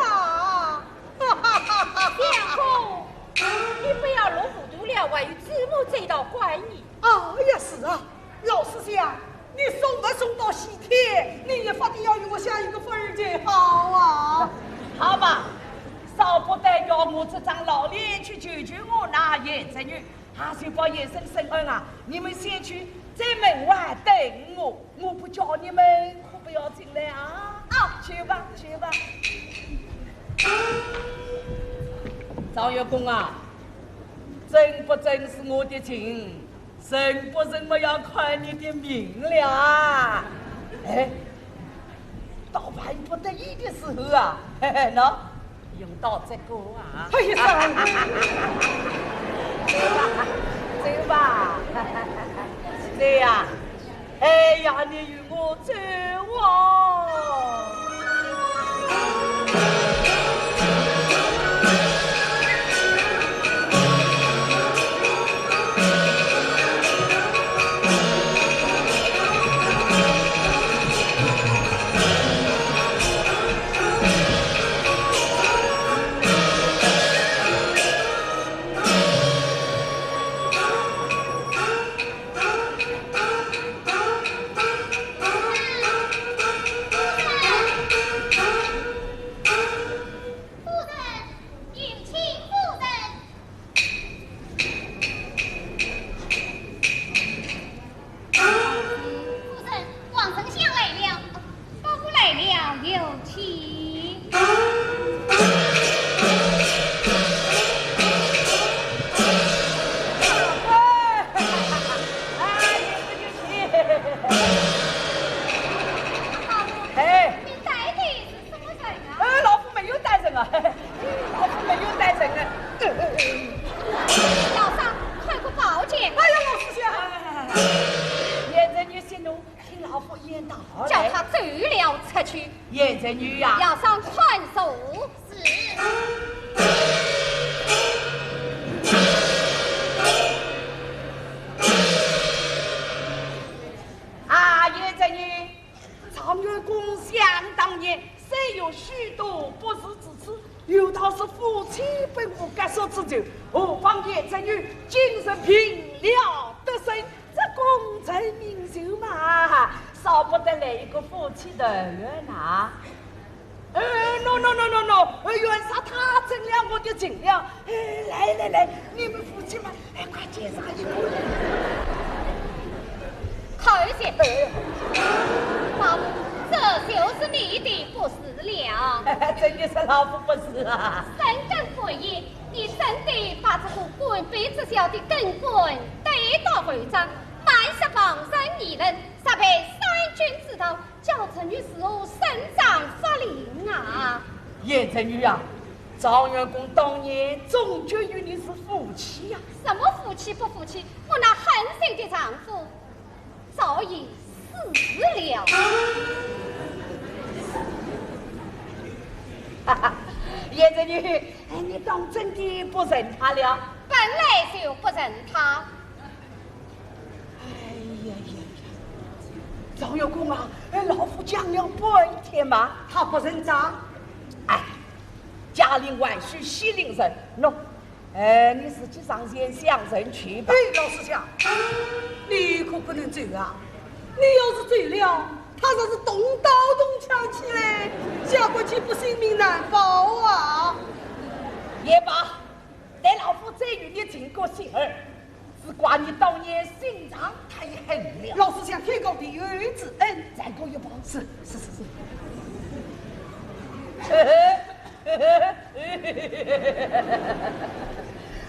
啊！相公，你不要弄糊涂了，还有主母这道关呢。哎呀，是啊，老实讲，你送不送到西天，你也发定要与我想一个法儿才好啊。好吧，少不得要我这张老脸去求求我那贤侄女。啊，薛宝元生、沈文啊，你们先去在门外等我。 我不叫你们，可不要进来啊！啊，去吧，去吧。状元公啊，真不真是我的情，真不真我要看你的命了啊！哎，倒万不得已的时候啊，嘿嘿，喏，用到这个啊。哎呀，走吧，走吧，走呀。 哎呀，你与我走哦。老夫没有带人啊。老三，快过宝剑。哎呀，老师呀！贤侄女息怒，听老夫言道来。叫他走了出去。贤侄女呀。老三，快走。是。啊，贤侄女，状元公想当年，虽有许多不是之处，有道是夫妻本无隔宿之仇，何况贤侄女今日平了得胜，这功成名就嘛，少不得来一个夫妻团圆呐。呃，no no no no no，呃，袁绍他成了我的亲了。呃，来来来，你们夫妻嘛，哎，快见上一面。可惜，哎，老夫，这就是你的不是了。真的是老夫不是啊。深更半夜，你真的把这个官卑职小的更官带到会场，满是旁人议论，杀败三军之道， 叫侄女如何伸张法令啊？贤侄女啊，状元公当年终究与你是夫妻呀。什么夫妻不夫妻？我那狠心的丈夫早已死了。哈哈，贤侄女，哎，你当真的不认他了？本来就不认他。 哎呀呀呀！状元公啊，哎，老夫讲了半天嘛，他不认账。哎，家令还须西陵人，喏，哎，你自己上前向人去吧。哎，老师讲，你可不能走啊！你要是走了，他若是动刀动枪起来，下官岂不性命难保啊！也罢，待老夫再与你请个信儿。 只怪你当年心肠太狠了。老师想天高地厚之恩，再过一步。是，是，是，是。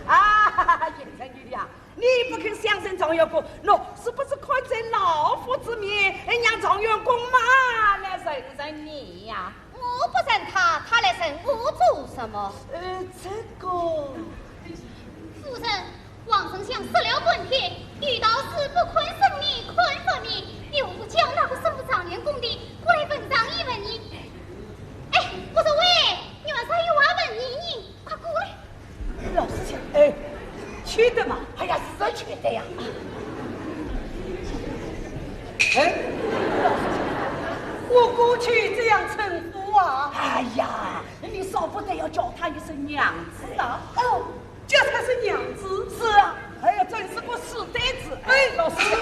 啊，贤侄女呀，你不肯相认状元公，喏，是不是看在老夫之面，让状元公嘛来认认你呀？ 我不认他，他来认我做什么？呃，这个……夫人，王丞相说了半天，有道是不看僧面看佛面，你何不叫那个身负状元公的过来问上一问呢？哎，我说喂，你们啥有话问你呢？快过来！ 老师讲，哎，去的嘛。哎呀，是去的呀。哎，老师讲，我过去这样称呼啊。哎呀，你少不得要叫他一声娘子啊。哦，叫他声娘子。是啊。哎呀，真是个书呆子。哎，老师讲，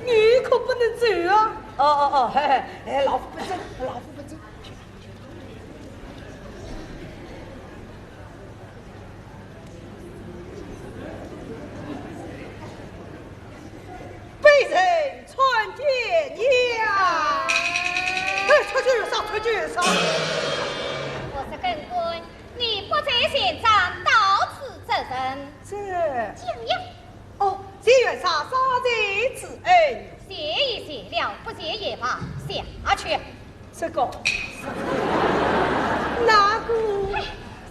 你可不能走啊。哦，哦，哦，嘿，嘿，哎，老夫不走，老夫不走。 被人传天呀！哎，出去啥，出去啥。我说更官，你不在前帐，到此作甚？这……讲呀。哦，谢袁绍杀贼之恩。谢已谢了，不谢也罢，下去。 这个，那个……哎，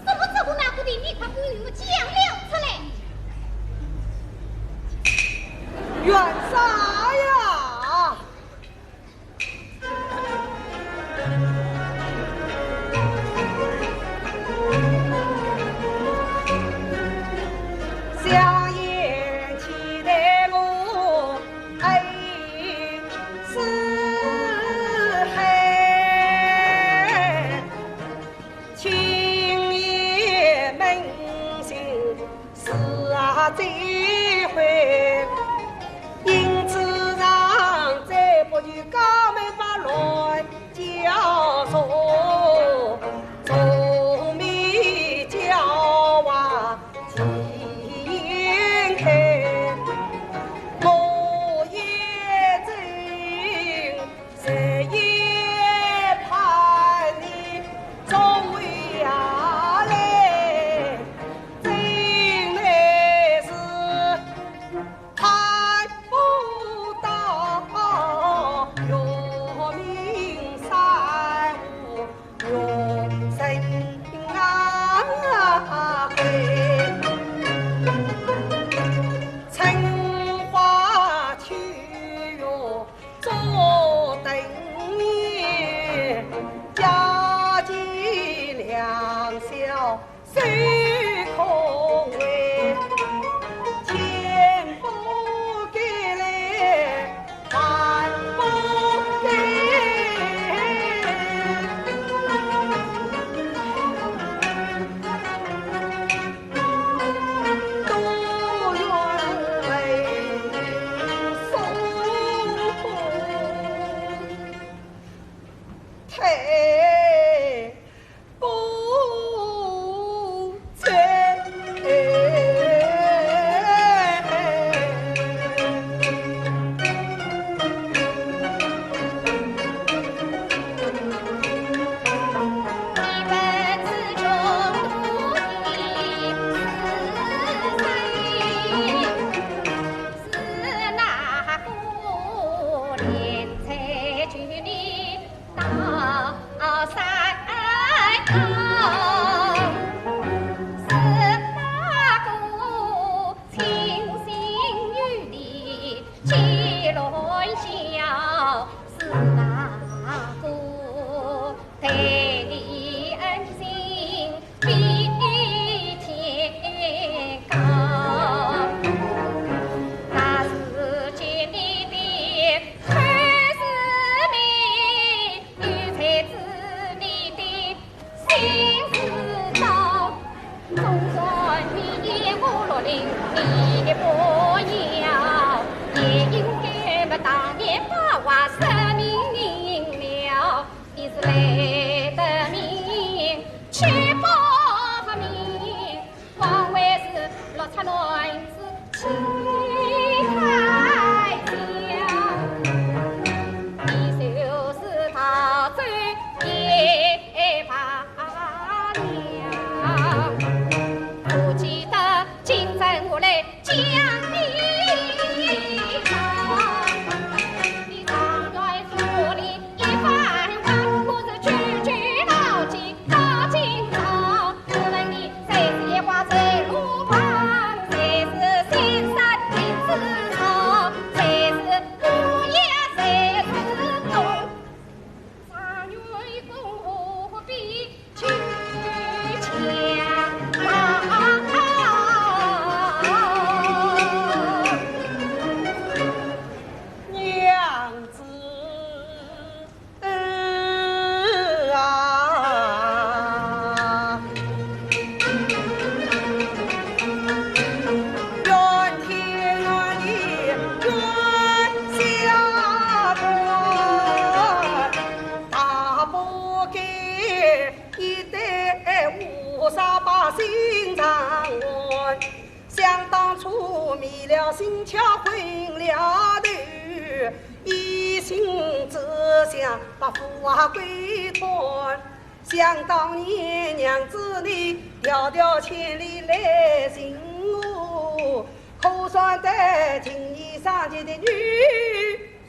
什么这个那个的，你快与我讲了出来。袁绍呀！两小守空闺，千不该来万不该。 娘子啊，冤天冤地冤下官，大不该 一代无杀百姓长安。想当初灭了新桥，昏了头，一心只想把富贵断。想当年娘子你迢迢千里来寻我，可算得今日相见的女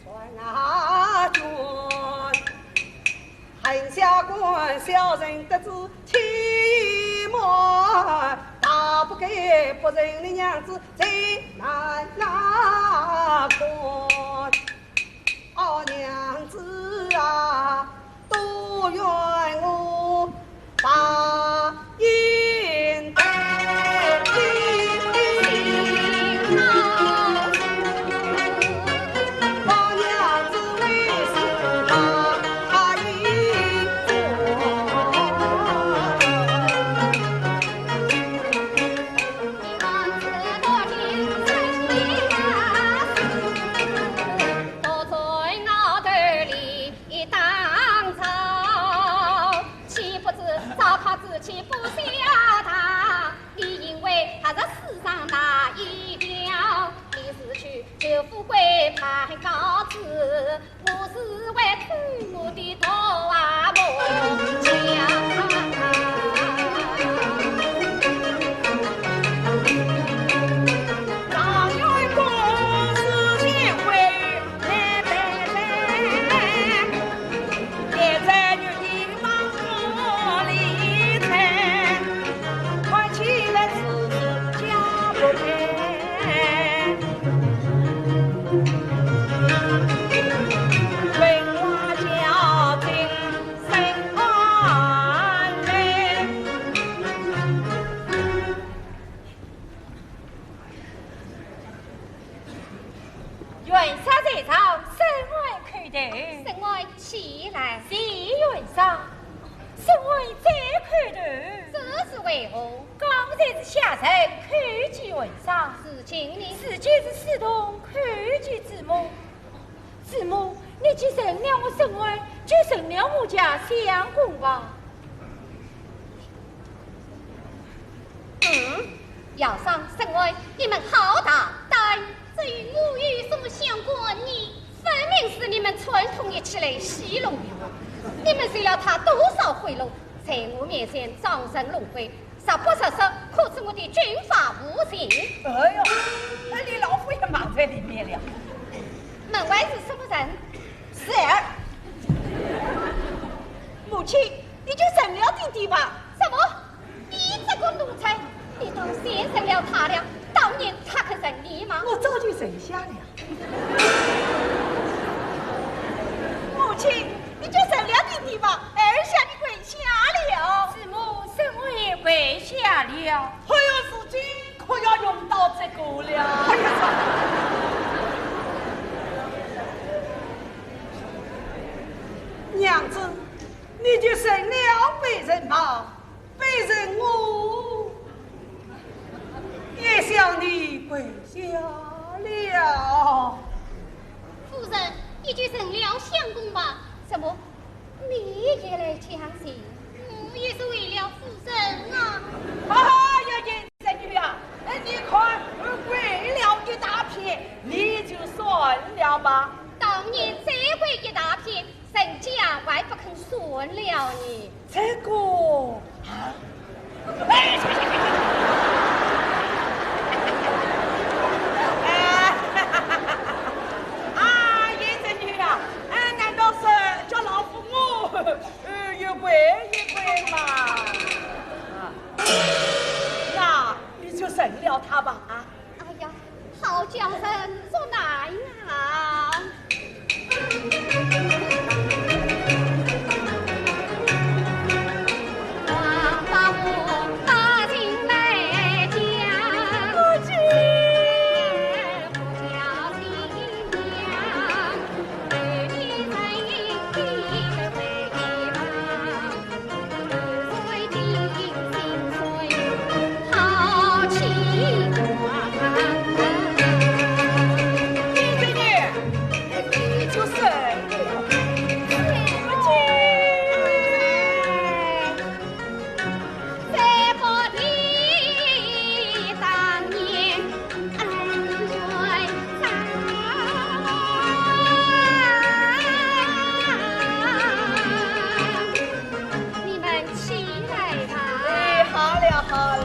算啊算，恨下官小人得知欺瞒，大不该不认你娘子最难那看。哦，娘子啊，都怨我 把眼泪一当朝，岂不知糟糠之妻不晓得，你因为还是世上那一条，你是去求富贵攀高枝，我是为取我的桃花梦想。状元公子贤惠 生活来。谢元帅，沈爱在叩头。这是为何？刚才是下人叩见元帅，如今呢？如今是侍童叩见主母。主母，你既认了我沈爱，就认了我家相公吧。 嗯，姚商、沈爱，你们好大胆！这与我有什么相关呢？分明是你们串通一气来戏弄于我。你们收了他多少贿赂，在我面前装神弄鬼，若不实说，可知我的军法无情。哎呦，哎，你老夫也骂在里面了。门外是什么人？是儿。母亲，你就认了爹爹吧。什么？ 你这个奴才，你倒先认了他了，当年他肯认你吗？我早就认下了。母亲，你就认了爹爹吧，儿向你跪下了。主母，沈爱跪下了。哎呦，如今可要用到这个了。哎呀，娘子，你就认了卑人吧。 卑人我也向你跪下了。夫人，你就认了相公吧。什么？你也来讲情？我也是为了夫人啊。哎呀，贤侄女啊，哎，你看，跪了一大片，你就算了吧。当年再跪一大片， 人家还不肯算了呢。这个啊，哎，啊，贤侄女啊，哎，难道是叫老夫我，呃，也跪一跪嘛？啊，那你就认了他吧，啊。 哎呀，好叫人作难啊！你们起来吧。哎，好了，好了。